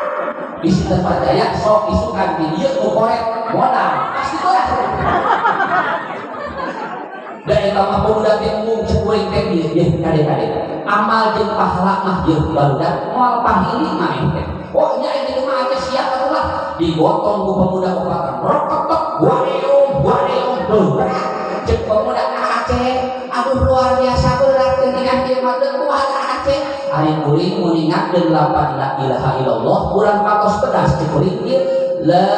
Bisi teu percaya sok isukan di dieu ku koret modal pasti berat. Da eta mah pemuda teh embung cek kuring teh ieu kade-kade. Amal jeung pahala mah ieu barudak moal pahili maneh teh. Oh nya ieu mah aja siap atuh lah digotong ku pemuda opatan. Rokotok wareum wareum berat. Cek pemuda Aceh aduh luar biasa berat ketika ieu mah teu kuat Aceh. Ari kuring muningatkeun lapan la ilaha illallah urang patos pedas cek kuring ieu la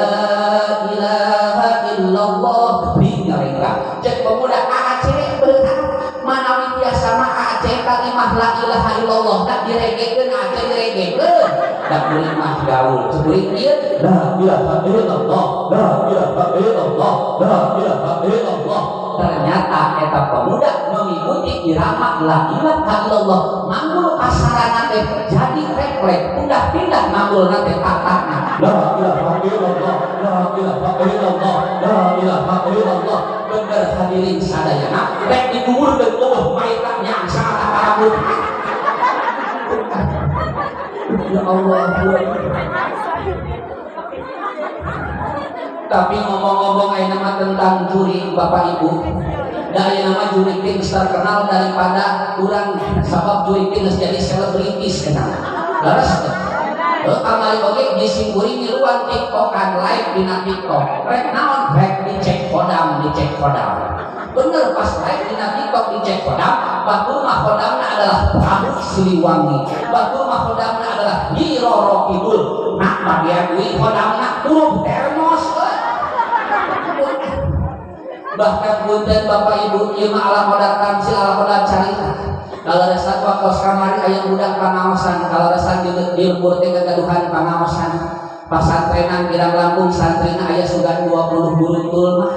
ilaha illallah beli ngarengka. Cek pemuda Aceh berat manawi biasa mah Aceh kalimah la ilaha illallah tak diregekeun Aceh diregekeun da kuring mah gaul cek kuring ieu la ilaha illallah la ilaha illallah la ilaha illallah. Ternyata eta pemuda mengikuti irama la ilaha illallah manggul pasarana teh jadi refleks pindah-pindah manggulna teh tatana la ilaha illallah la ilaha illallah la ilaha illallah. Bener hadirin sadayana rek dikuburkeun eueuh mayitna nyangsa rambut. Ya Allah. Tapi ngomong-ngomong aya nama tentang juri Bapak Ibu. Da aya nama juri ting terkenal daripada urang sabab juri ting geus jadi selebritis kenal. Leres teh. Heuh kamari oge di simkuring miluan TikTokan live dina TikTok. Rek naon? Rek dicek khodam, dicek khodam. Bener pas live dina TikTok dicek khodam, batur mah khodamna adalah Prabu Siliwangi. Batur mah khodamna adalah Nyi Roro Kidul. Nah bagian deui khodamna huruf termos. Bahkan punten Bapak Ibu ieu mah ala kodar tamsil ala kodar carita. Kaleresan waktos kamari aya budak pangaosan, kaleresan di lembur teh gagaduhan pangaosan. Pasantrenan kirang langkung santrina aya sugan 20 buruntul mah.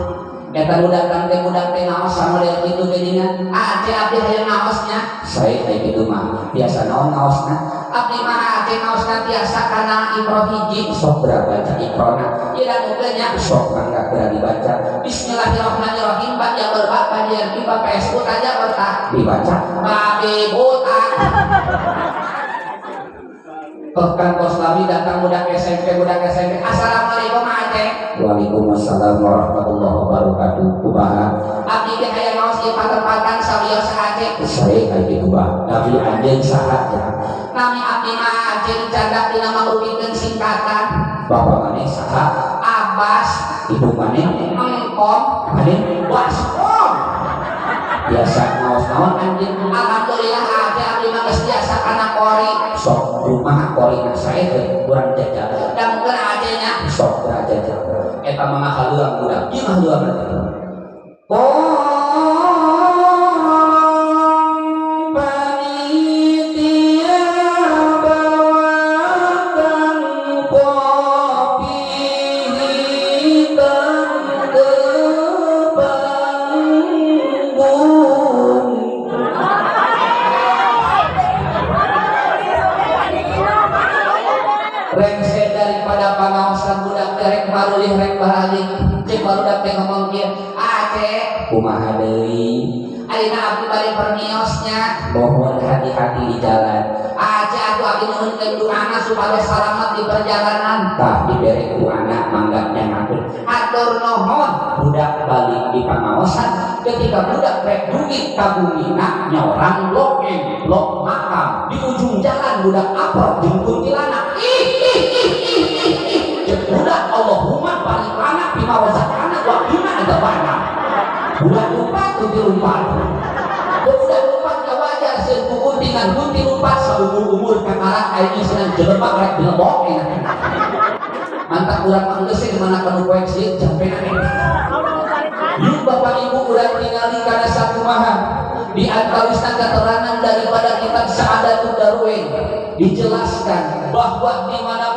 Eta budak teh ngaosan model kitu geuningan. Aceh abdi hayang ngaosnya. Sae aya kitu mah. Biasa naon ngaosna? Abdi mah Aceh ngaosna tiasa kana Iqra hiji sok baca Iqrana. Ieu da oge nya sok mangga geura dibaca. Bismillahirrahmanirrahim ba ya berba ba ya di ba PSU aja berta dibaca. Babi buta. Bahkan Koslami datang budak SMP, budak SMP. Assalamualaikum Aceh. Waalaikumsalam warahmatullahi wabarakatuh. Kumaha? Abdi teh aya ngaos ieu patempatan sawios Aceh. Sae ka kitu bah. Nabi anjeun saha ya? Nami abdi mah Aceh dicandak dina mangrupikeun singkatan. Bapak maneh saha? Abbas. Ibu maneh Engkom. Maneh Baskom. Biasa ngaos naon anjeun? Alhamdulillah Aceh abdi mah geus biasa kana kori. Sok rumah korina sae teh kurang jajal. Da mungkin Acehnya sok kurang jajal. Eta mah ngahaluang budak. Ieu ngahaluang teh. Panitia bawakan kopi hitam ke panggung. Rengse daripada pangaosan budak teh rek marulih rek baralik. Cek barudak teh ngomong kieu, Aceh kumaha deui? Ayeuna abdi bade permiosnya, mohon hati-hati di jalan. Aceh atuh abdi nuhunkeun doana supaya selamat di perjalanan. Tah dibere doana mangga nyangakeun. Hatur nuhun budak balik di pangaosan. Ketika budak rek dugi ka bumina nyorang blok M, blok makam. Di ujung jalan budak apor jeung kuntilanak. Ih ih ih ih ih ih. Cek budak Allahumma barik lana bima razaqtana wa qina adzabannar. Budak lupa kunti lumpat. Budak lumpat gak wajar sieun ku kunti ngan kunti lumpat saumur-umur kakara aya isinan jelema rek dilebok enak. Mantap urang mah geus di mana kanu poek sieun capena enak. Yuk Bapak Ibu urang tingali kana sakumaha di antawisna keterangan daripada kitab Sa'adatud Daruin dijelaskan bahwa di mana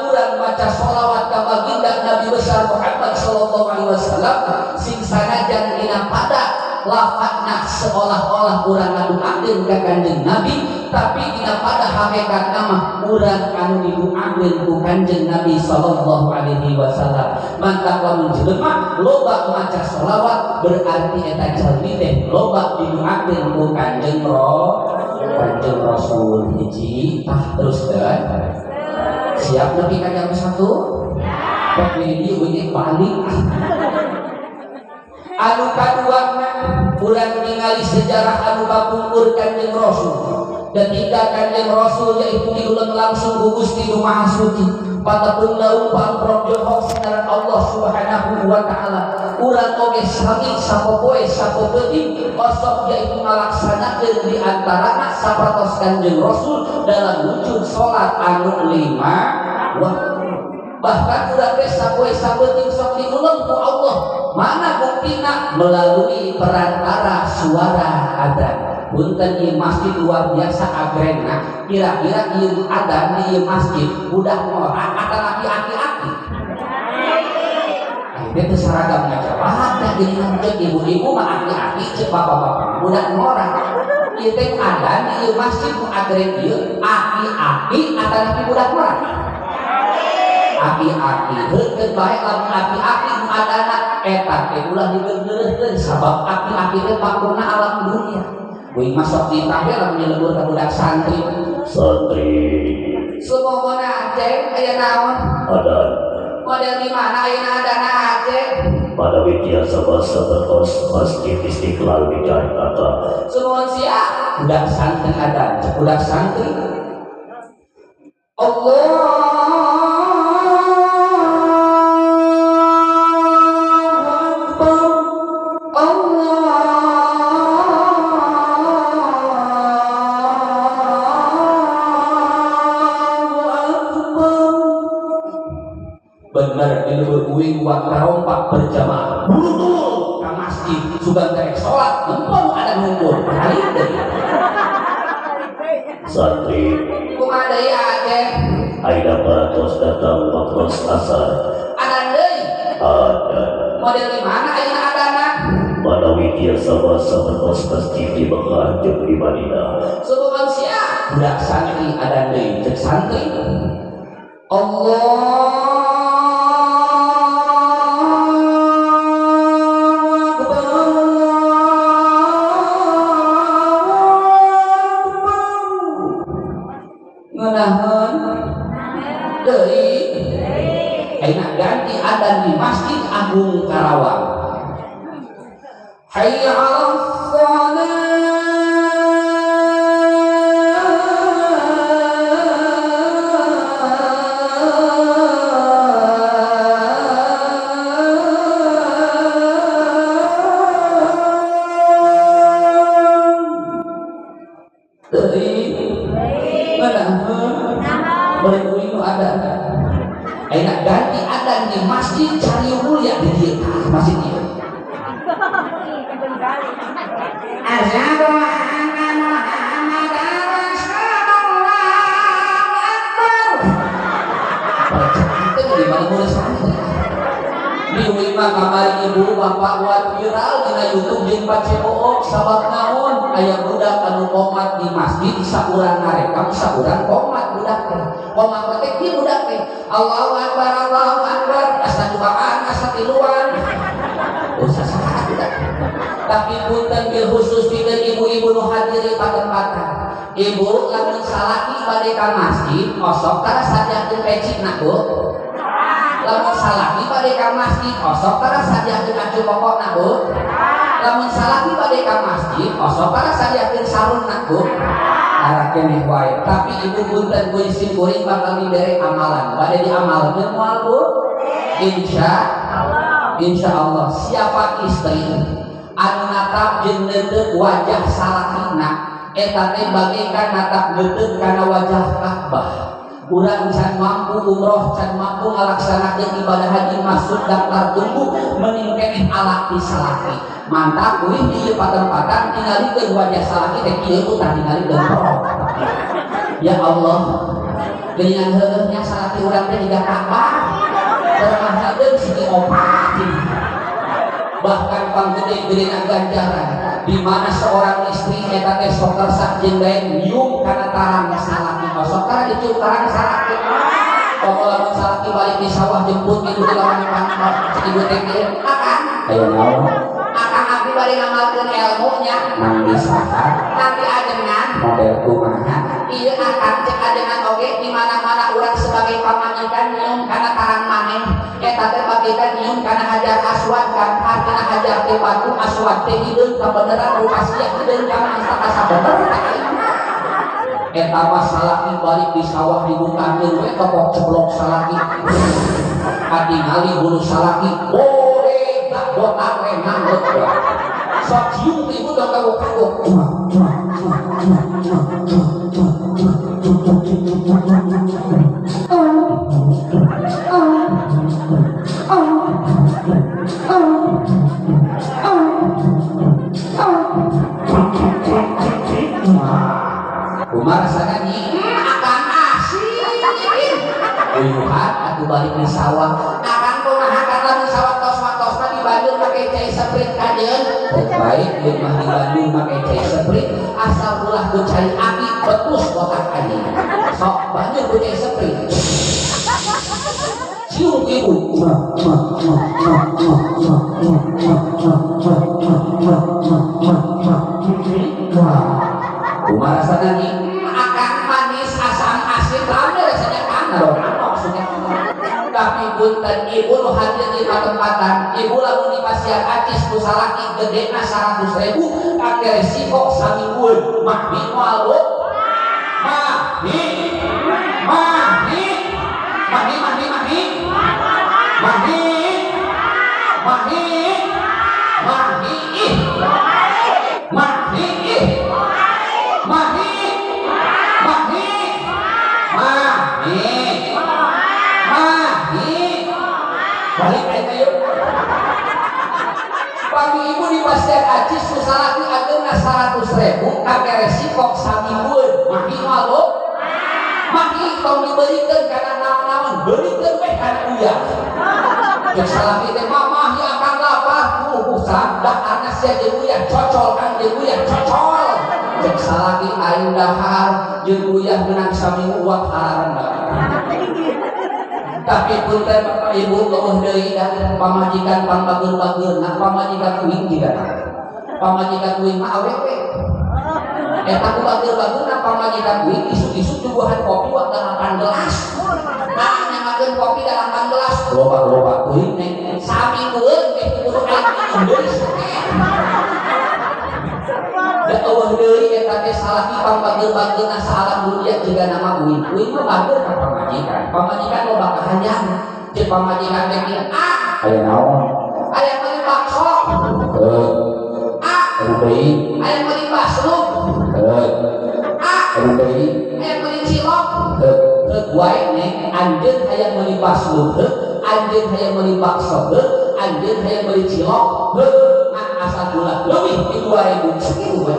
maca sholawat ka baginda Nabi besar Muhammad sallallahu alaihi wasallam sing sanajan dina pada lafadzna seolah-olah urang ngaduakeun ka Kanjeng Nabi tapi dina pada hakikatna mah urang anu diduakeun ku Kanjeng Nabi sallallahu alaihi wasallam. Mantap lamun jelema loba maca sholawat berarti eta jalmi teh loba diduakeun ku Kanjeng Kanjeng Rasul. Hiji tah terus kan siap nepi ka jam 1 rek di dieu balik. Anu kaduana urang ningali sejarah anu kapungkur Kanjeng Rasul. Ketika Kanjeng Rasul yaitu diulang langsung ku Gusti Nu Maha Suci patepung larumpang projok sinaran Allah Subhanahu wa taala. Urang oge sami sapopoe sapopeuting osok yaitu ngalaksanakeun di antarana sapertos Kanjeng Rasul dalam wujud salat anu 5 waktu. Bahkan urang teh sapoe sapeuting sok diulang ku Allah. Mana buktina? Melalui perantara suara adzan. Punten ieu masjid luar biasa agrena. Kira-kira ieu adzan di ieu masjid udah ngorak atanapi aki-aki. Ayeuna teh seragam ngajawab teh geuningan ceuk ibu-ibu mah aki-aki ceuk bapak-bapak udah ngorak. Ieu teh adzan di ieu masjid nu agren ieu aki-aki atanapi budak ngorak. Aki-aki heukeun bae lamun aki-aki nu adana eta teh ulah digeureuhkeun sabab aki-aki teh pakurna alam dunia. Kuing mah sok nitah we lamun nyelebur ka budak santri. Santri sumomona Aceh aya naon? Adan. Model di mana ayeuna adana Aceh? Pada biasa basa terus Masjid Istiqlal di Jakarta. Sumon sia budak santri adan, budak santri. Allah buat karompak berjamaah buru-buru ke masjid sugan terek sholat mumpung ada ngumpul kali deui santri kumaha deui Aceh aida baratos datang waktu asar adan deui adan model di mana ayeuna adana manawi tiasa basa bertos masjid di Mekah jeung di Madinah subuhan sia budak santri adan deui ceuk santri Allah ganti adan di Masjid Agung Karawang. Hayya 'alas shalah. Deui. Mana? Ada. Enak ganti adan di Masjid Cari Mulia di dieu masjid ieu. Asyhadu anna Muhammadan Rasulullah akbar. Bacaan teh di mana mulai santri. Di lima kamari ibu bapak buat viral dina YouTube jeung paceook sabab naon aya budak anu komat di masjid saurang ngarekam saurang komat budak teh. Komat teh kieu budak teh Allahu akbar Allahu akbar asa duaan asa tiluan. Usah saha budak. Tapi punten bil khusus pikeun ibu-ibu nu hadir di patempatan. Ibu lamun salaki bade ka masjid osok tara sadiakeun pecina Bu. Lamun salaki bade ka masjid osok tara sadiakeun acu pokokna Bu. Lamun salaki bade ka masjid osok tara sadiakeun sarungna Bu. Tara keneh wae. Tapi ibu punten ku isim kuring bakal dibere amalan. Bade diamalkeun moal Bu? Insya Allah. Insya Allah. Siapa istri anu natap jeung neuteuk wajah salakina eta teh bagaikan natap neuteuk kana wajah Ka'bah. Urang can mampu umroh, can mampu ngalaksanakeun ibadah haji masuk daftar tunggu mending keneh alak di salaki. Mantap kuring di ieu patempatan tingalikeun wajah salaki teh kieu tah tingalikeun. Ya Allah, Geuningan heueuh nya salaki urang teh jiga Ka'bah. Termahkeun segi opat. Bahkan panggede-gedena ganjaran di mana seorang istri eta teh sok kersa jeung daek nyium kana tarang salaki sok tara dicium tarang salaki. Pokok lamun salaki balik di sawah jemput ibu di lawan pangkot cek ibu teh kieu akang aya naon akang abdi bari ngamalkeun ilmunya nang di saha nanti ajengan model kumaha ieu akang cek ajengan oge di mana-mana urang sebagai pamajikan nyium kana tarang maneh eta teh bagaikan nyium kana hajar aswad kan kana hajar teh batu aswad teh hideung kabeneran rupa sia hideung ka maha kasabener eta mah salaki balik di sawah dibukakeun we topok ceblok salaki katingali bulu salaki boleh gak botak we mangut sok cium ibu dong kagok-kagok Umar rasanya nih akan asin uyuhan atuh balik di sawah akan kumaha karena di sawah tos-tosna di Bandung make cai seprit kajeun baik ieu mah di Bandung make cai seprit asal ulah ku cai api betus botak anjing sok banjur ku cai seprit cium ibu Umar rasanya nih akan manis asam asin rame rasanya kan maksudnya tapi punten ibu nu hadir di patempatan ibu lamun di pasian acis ku salaki gedena 100.000 kake resiko saminggueun mahdi moal bu mahdi mahdi mahdi mahdi mahdi mahdi mahdi mahdi ih mahdi ih mahdi mahdi mahdi mahdi balik aja yuk pagi ibu di pasien acis ku salaki ageuna 100.000 kake resiko saminggueun mahdi moal bu mahdi tong dibeurikeun kana naon-naon beurikeun we kana uyah jeung salaki teh mamah ieu akan lapar daharna sia jeung uyah cocol kang jeung uyah cocol cek salaki aing dahar jeung uyah menang saminggu uap hararendam tapi punten bapak ibu leuweuh deui da pamajikan pangbageun-bageunna pamajikan uing jiga pamajikan uing mah awewe eta ku bageun-bageunna pamajikan uing isuk-isuk nyuguhan kopi waktu 8 gelas nah nyamakeun kopi 8 gelas loba-loba teuing neng saminggueun teh kudu aing minum deui da eueuh deui eta teh salaki pangbageun-bageunna saalam dunia jiga nama uing uing mah bageun ka pamajikan pamajikan loba kahayang jeung pamajikan teh kieu ah aya naon aya meuli bakso heuh ah deui aya meuli basruk heuh ah deui aya meuli cilok heuh heuh wae neng anjeun hayang meuli basruk heuh anjeun hayang meuli bakso heuh anjeun hayang meuli cilok heuh asal gula lebih di 2000 segitu we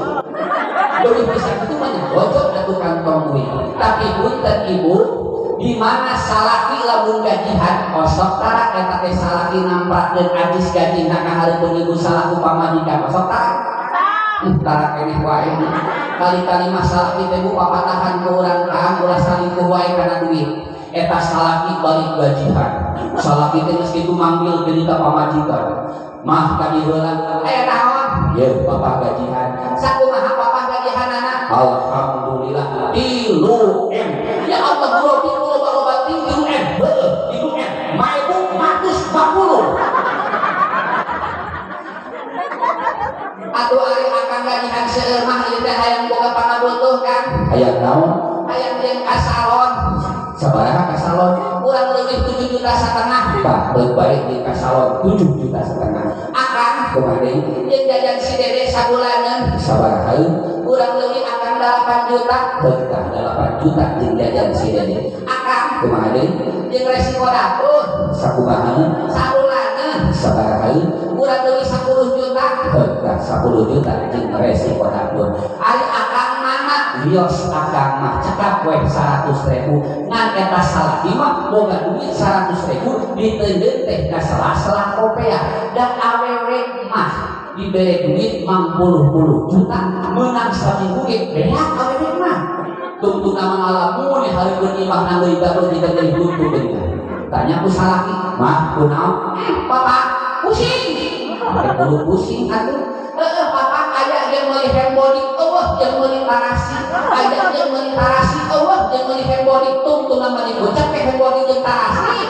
lebih bisa itu banyak bocor atau kantong duit tapi punten ibu di mana salaki lamun gajihan osok tara eta teh salaki nampakkeun ajis gajina ka hareupeun ibu salaku pamajikan osok tara tara keneh wae kali-kali masalah teh bu papatahan ku urang kang ulah salingkuh wae kana duit eta salaki balik gajihan salaki teh geus kitu manggil deui ka pamajikan mah ka diheula aya naon yeuh bapak gajihan sakumaha bapak gajihanana alhamdulillah 3 M ya Allah robi loba-loba 3 M heueuh 3 M maebu 140 atuh ari akang gajihan seueur mah ieu teh hayang boga pangabutuh kan hayang naon hayang jeung ka salon sabaraha ka salon kurang lebih 7,5 juta tah beut bae di ka salon 7,5 juta akang kumaha deui jeung jajan si dede sabulaneun sabaraha kurang lebih akang 8 juta beut tah 8 juta jeung jajan si dede akang kumaha deui jeung resiko dapur sakumaha sabulaneun sabaraha kurang lebih 10 juta beut tah 10 juta jeung resiko dapur ari akang mana wios akang mah cekap Mangkat we 100.000 ngan eta salaki mah boga duit 100.000 diteundeun teh ka salah-salah kopeah dan awewe mah dibere duit 40 juta menang saminggu ge beak awewe mah tungtung nama ngalamun hareupeun imah nang deui batur diteundeun buntu deui tanya ku salaki mah kunaon papa pusing kudu pusing atuh heeh papa aya jeung meuli handbody eueuh jeung meuli tarasi aya jeung meuli tarasi eueuh jeung meuli handbody tungtung nama digocap ke handbody jeung tarasi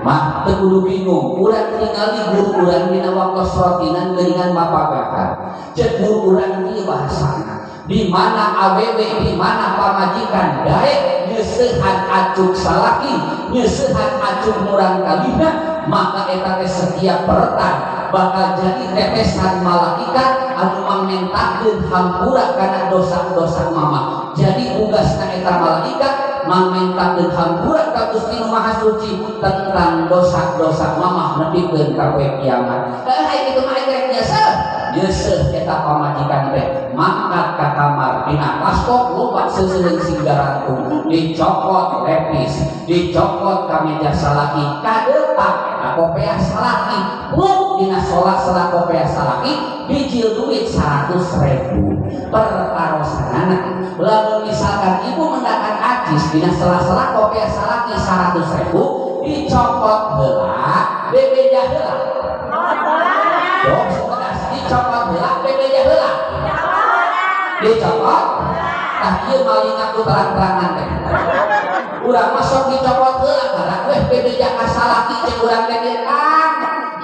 mah teu kudu bingung urang tingali guru urang dina waktos rotinan geuningan mapagahan ceuk guru urang ieu bahasana di mana awewe di mana pamajikan daek nyeusehan acuk salaki nyeusehan acuk murang kalina maka eta teh setiap peretan bakal jadi tetesan malaikat anu mangmentakeun hampura kana dosa-dosa mama. Jadi tugasna eta malaikat mangmentakeun hampura ka Gusti Nu Maha Suci tentang dosa-dosa mama nepikeun ka poe kiamat. Heuh kitu mah rek nyeuseuh nyeuseuh eta pamajikan teh mangkat ka kamar dina paskok loba seuseuheun sing garantung dicokot lepis dicokot ka meja salaki kadepak eta kopeah salaki pluk dina solah-solah kopeah salaki bijil duit 100.000 pertarosanana. Lamun misalkan ibu mendakan acis dina sela-sela kopeah salaki 100.000 dicokot heula bebeja heula dicokot heula bebeja heula dicokot tah ieu maling aku terang-terangan teh urang masuk dicokot heula karena weh bebeja ka salaki ceuk urang teh kang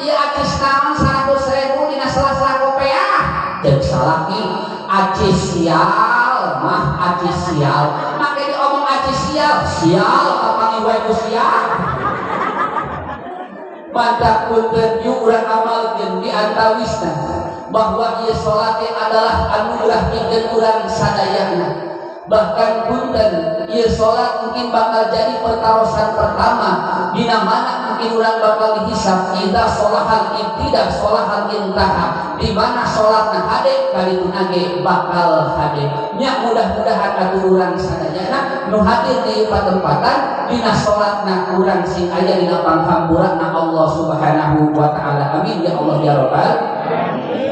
ieu acis naon 100.000 dina sela-sela kopeah ceuk salaki acis sial mah acis sial make diomong acis sial sial kapangi wae ku sial mantap punten yuk urang amalkeun di antawisna bahwa ieu salat adalah anugerah pikeun urang sadayana. Bahkan punten ieu salat mungkin bakal jadi pertarosan pertama dina mana mungkin urang bakal dihisab ida solahan ibtidah solahan intaha di mana salatna hade kalituna ge bakal hade nya. Mudah-mudahan atuh urang sadayana nu hadir di patempatan dina salatna urang sing aya dina panghampurana Allah Subhanahu wa taala. Amin ya Allah ya rabbal.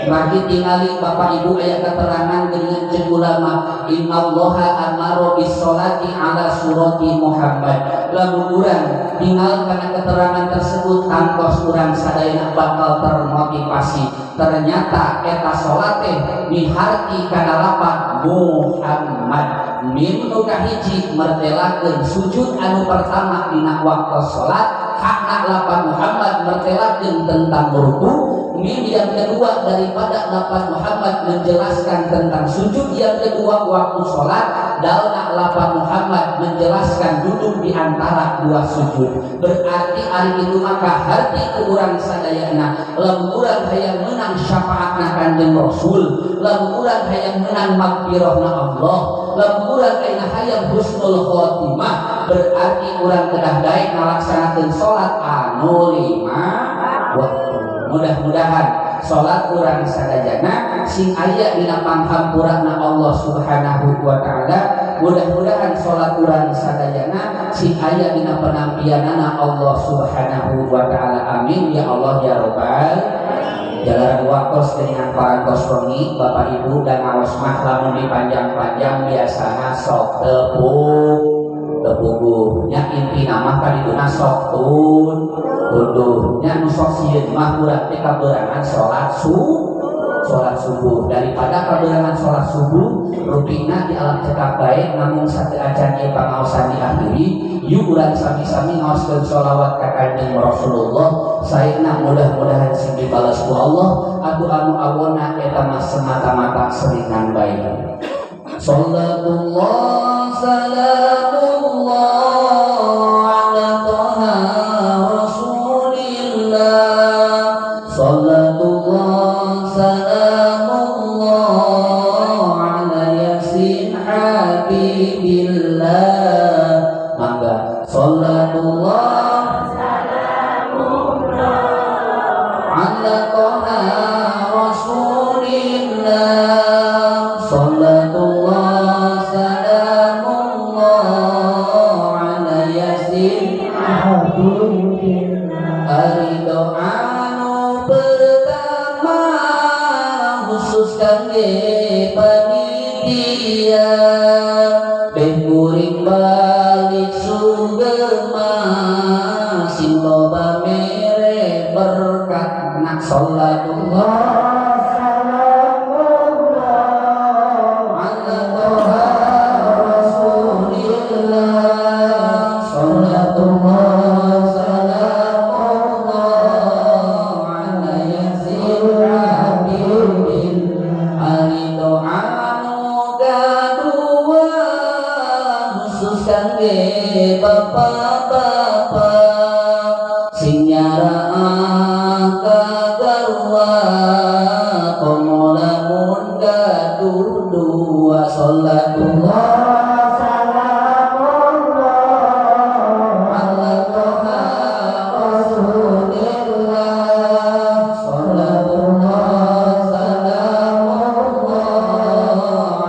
Mari tingali Bapak Ibu aya keterangan dengan ceuk ulama innallaha amara bis sholati ala surati Muhammad. Lamun urang tinggal kana keterangan tersebut tangtos urang sadayana bakal termotivasi. Ternyata eta salat teh miharti kana lapat Muhammad. Mim nu kahiji mertelakeun sujud anu pertama dina waktu salat, hakna lapat Muhammad mertelakeun tentang ruku. Mim yang kedua daripada lapat Muhammad menjelaskan tentang sujud yang kedua waktu sholat, dalna lapat Muhammad menjelaskan duduk di antara dua sujud. Berarti ari itu maka harti ku urang sadayana lamun urang hayang menang syafaatna Kanjeng Rasul, lamun urang hayang menang magfirahna Allah, lamun urang hayang husnul khotimah, berarti urang kedah daek ngalaksanakeun salat anu lima waktu. Mudah-mudahan salat urang sadayana sing aya dina panghampurana Allah Subhanahu wa taala. Mudah-mudahan salat urang sadayana sing aya dina penampianana Allah Subhanahu wa taala. Amin ya Allah ya rabbal. Jalaran waktos dengan parantos wengi Bapak Ibu dan awas mah lamun dipanjang-panjang biasana sok tepuk tepuguh nya intina mah kadituna sok tun tunduh nya nu sok sieun mah urang teh kaberangan salat subuh. Daripada kaberangan salat subuh rupina di alam cekap bae namun satu acan ieu pangaosan diakhiri yuk urang sami-sami ngaoskeun sholawat ka Kanjeng Rasulullah saena mudah-mudahan sing dibales ku Allah atuh anu awona eta mah semata-mata seringan bae. Sallallahu salamullah ala toha rasulillah. Sallallahu salamullah ala yasin habibillah. Mangga sallallahu salamullah ala toha rasulillah. Sallallahu Habibillah. Ari doa nu pertama khusus kangge panitia beh kuring balik sugema sing loba mere berkat nak sholatullah bapak-bapak sing nyaraah kagarwa komo lamun gaduh dua sholatullah Salamullah ala toha rasulillah sholatullah salamullah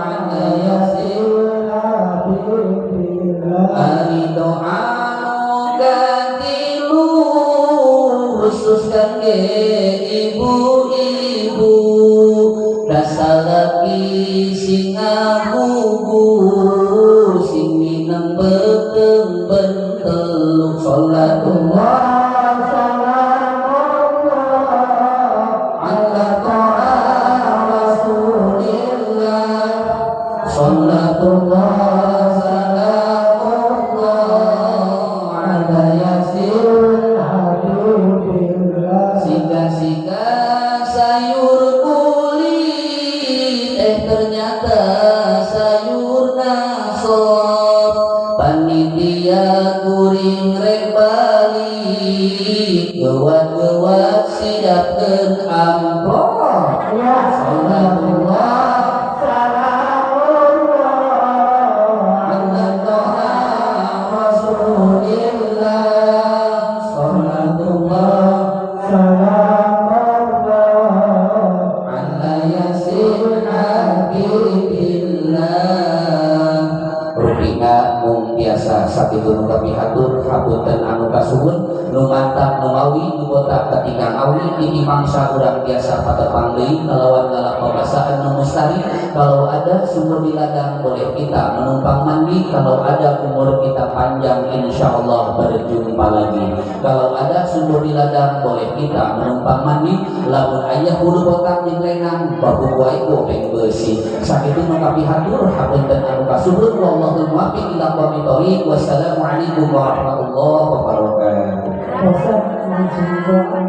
ala yasin Habibillah. Ari doa nu katilu khusus kangge ibu-ibu dasalaki sing ngabubu sing mineng beuteung benteluk sholatullah Salamullah ala toha rasulillah sholatullah salamullah ala yasin Habibillah. Siga-siga sayur kulit ternyata sayur nasor panitia kuring rek balik gewat-gewat siapkeun amplop Ya sholatullah Salamullah ala toha rasulillah sholatullah Salamullah ala yasin habibillah. Rupina mung biasa sakitu nu kami hatur hapunten anu kasuhun nu mantap nu mawi nu botak katika awi iki mangsa urang biasa patepang deui kalawan galak babasaan nu mustari. Kalau ada sumur di ladang boleh kita menumpang mandi, kalau ada umur kita panjang insyaallah berjumpa lagi. Kalau ada sumur di ladang boleh kita menumpang mandi, lamun ayah hulu botak jeung lenang babu wae gopeng beusi. Sakitu nu kami hatur hapunten anu kasuhun wallahu muwaffiq ila aqwamit thoriq. Wassalamualaikum warahmatullahi wabarakatuh. Ustaz langsung doa.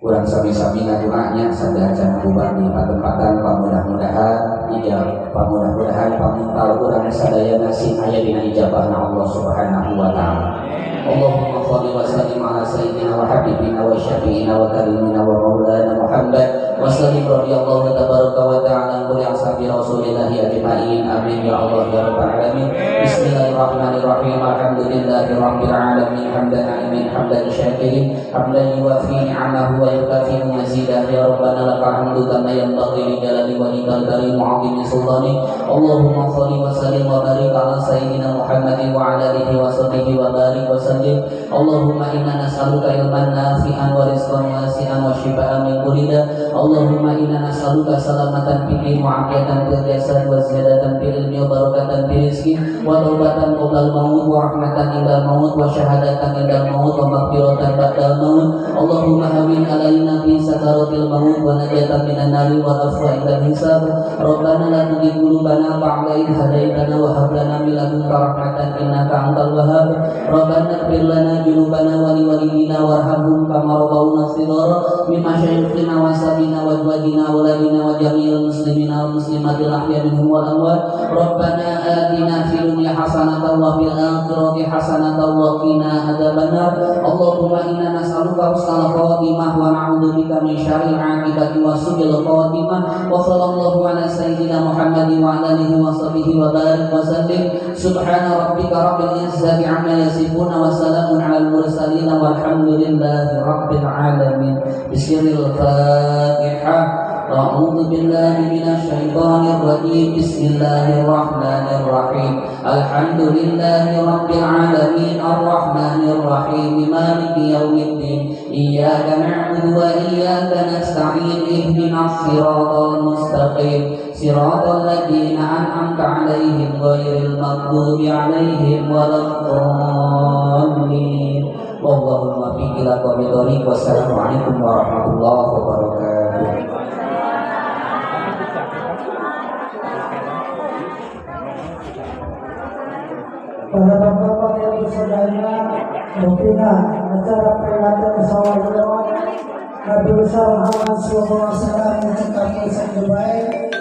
Urang sami-sami ngadoanya sadaya bubar di patempatan pamudah-mudahan ijab pamudah-mudahan pamuntal urang sadayana sing aya dina ijabahna Allah Subhanahu wa taala. Allahumma shalli wa sallim ala sayyidina wa habibina wa syafi'ina wa karimina wa maulana Muhammad wa sallim radhiyallahu tabaraka wa ta'ala an kulli ashabi rasulillahi ajmain. Amin ya Allah ya rabbal alamin. Bismillahirrahmanirrahim. Alhamdulillahi rabbil alamin hamdan amin hamdan syakirin hamdan yuwafi ni'amahu wa yukafi mazidah. Ya rabbana lakal hamdu kama yanbaghi li jalali wajhikal karim wa 'azimi sultanik. Allahumma shalli wa sallim wa barik ala sayyidina Muhammadin wa ala alihi wa sahbihi wa barik wa sallim. Allahumma inna nas'aluka ilman nafi'an wa rizqan wasi'an wa shifaan min kulli da. Allahumma inna nas'aluka salamatan fid din wa 'afiyatan fil jasad wa ziyadatan fil ilmi wa barakatan fil rizqi wa taubatan qoblal maut wa rahmatan indal maut wa syahadatan indal maut wa maghfiratan ba'dal maut. Allahumma hawwin alaina fi sakaratil maut wa najatan minan nari wa afwa indal hisab. Rabbana la tuzigh qulubana ba'da idh hadaitana wa hab lana min ladunka rahmatan innaka antal wahhab. Rabbana ighfir lana dzunubana wa liwalidina warhamhum kama rabbawna shighara mimma syayikhina wa sabina wa azwajina wa ladina wa jami'il muslimina wal muslimatil ahya minhum wal amwat. Rabbana atina fid dunya hasanatan wa fil akhirati hasanatan wa qina adzabannar. Allahumma inna nas'aluka husnal khatimah wa na'udzubika min syarril 'aqibati wa su'il khatimah. Wa sallallahu ala sayyidina Muhammadin wa ala alihi wa sahbihi wa barik wa sallim. Subhana rabbika rabbil izzati amma yasifun wa salamun alal mursalin walhamdulillahi rabbil alamin. Bismillahirrahmanirrahim. Fatihah. A'udzu billahi minasyaitonir rajim. Bismillahirrahmanirrahim. Alhamdulillahi rabbil alamin arrahmanir rahim maliki yaumiddin. Iyyaka na'budu wa iyyaka nasta'in. Ihdinas siratal mustaqim. Siratal ladzina an'amta 'alaihim ghairil maghdubi 'alaihim waladdallin. Wallahu muwaffiq ila aqwamit thoriq. Wassalamualaikum warahmatullahi wabarakatuh. Para bapak-bapak yang bersaudara, mungkinlah acara peringatan bersama Nabi besar Muhammad SAW menciptakan satu baik.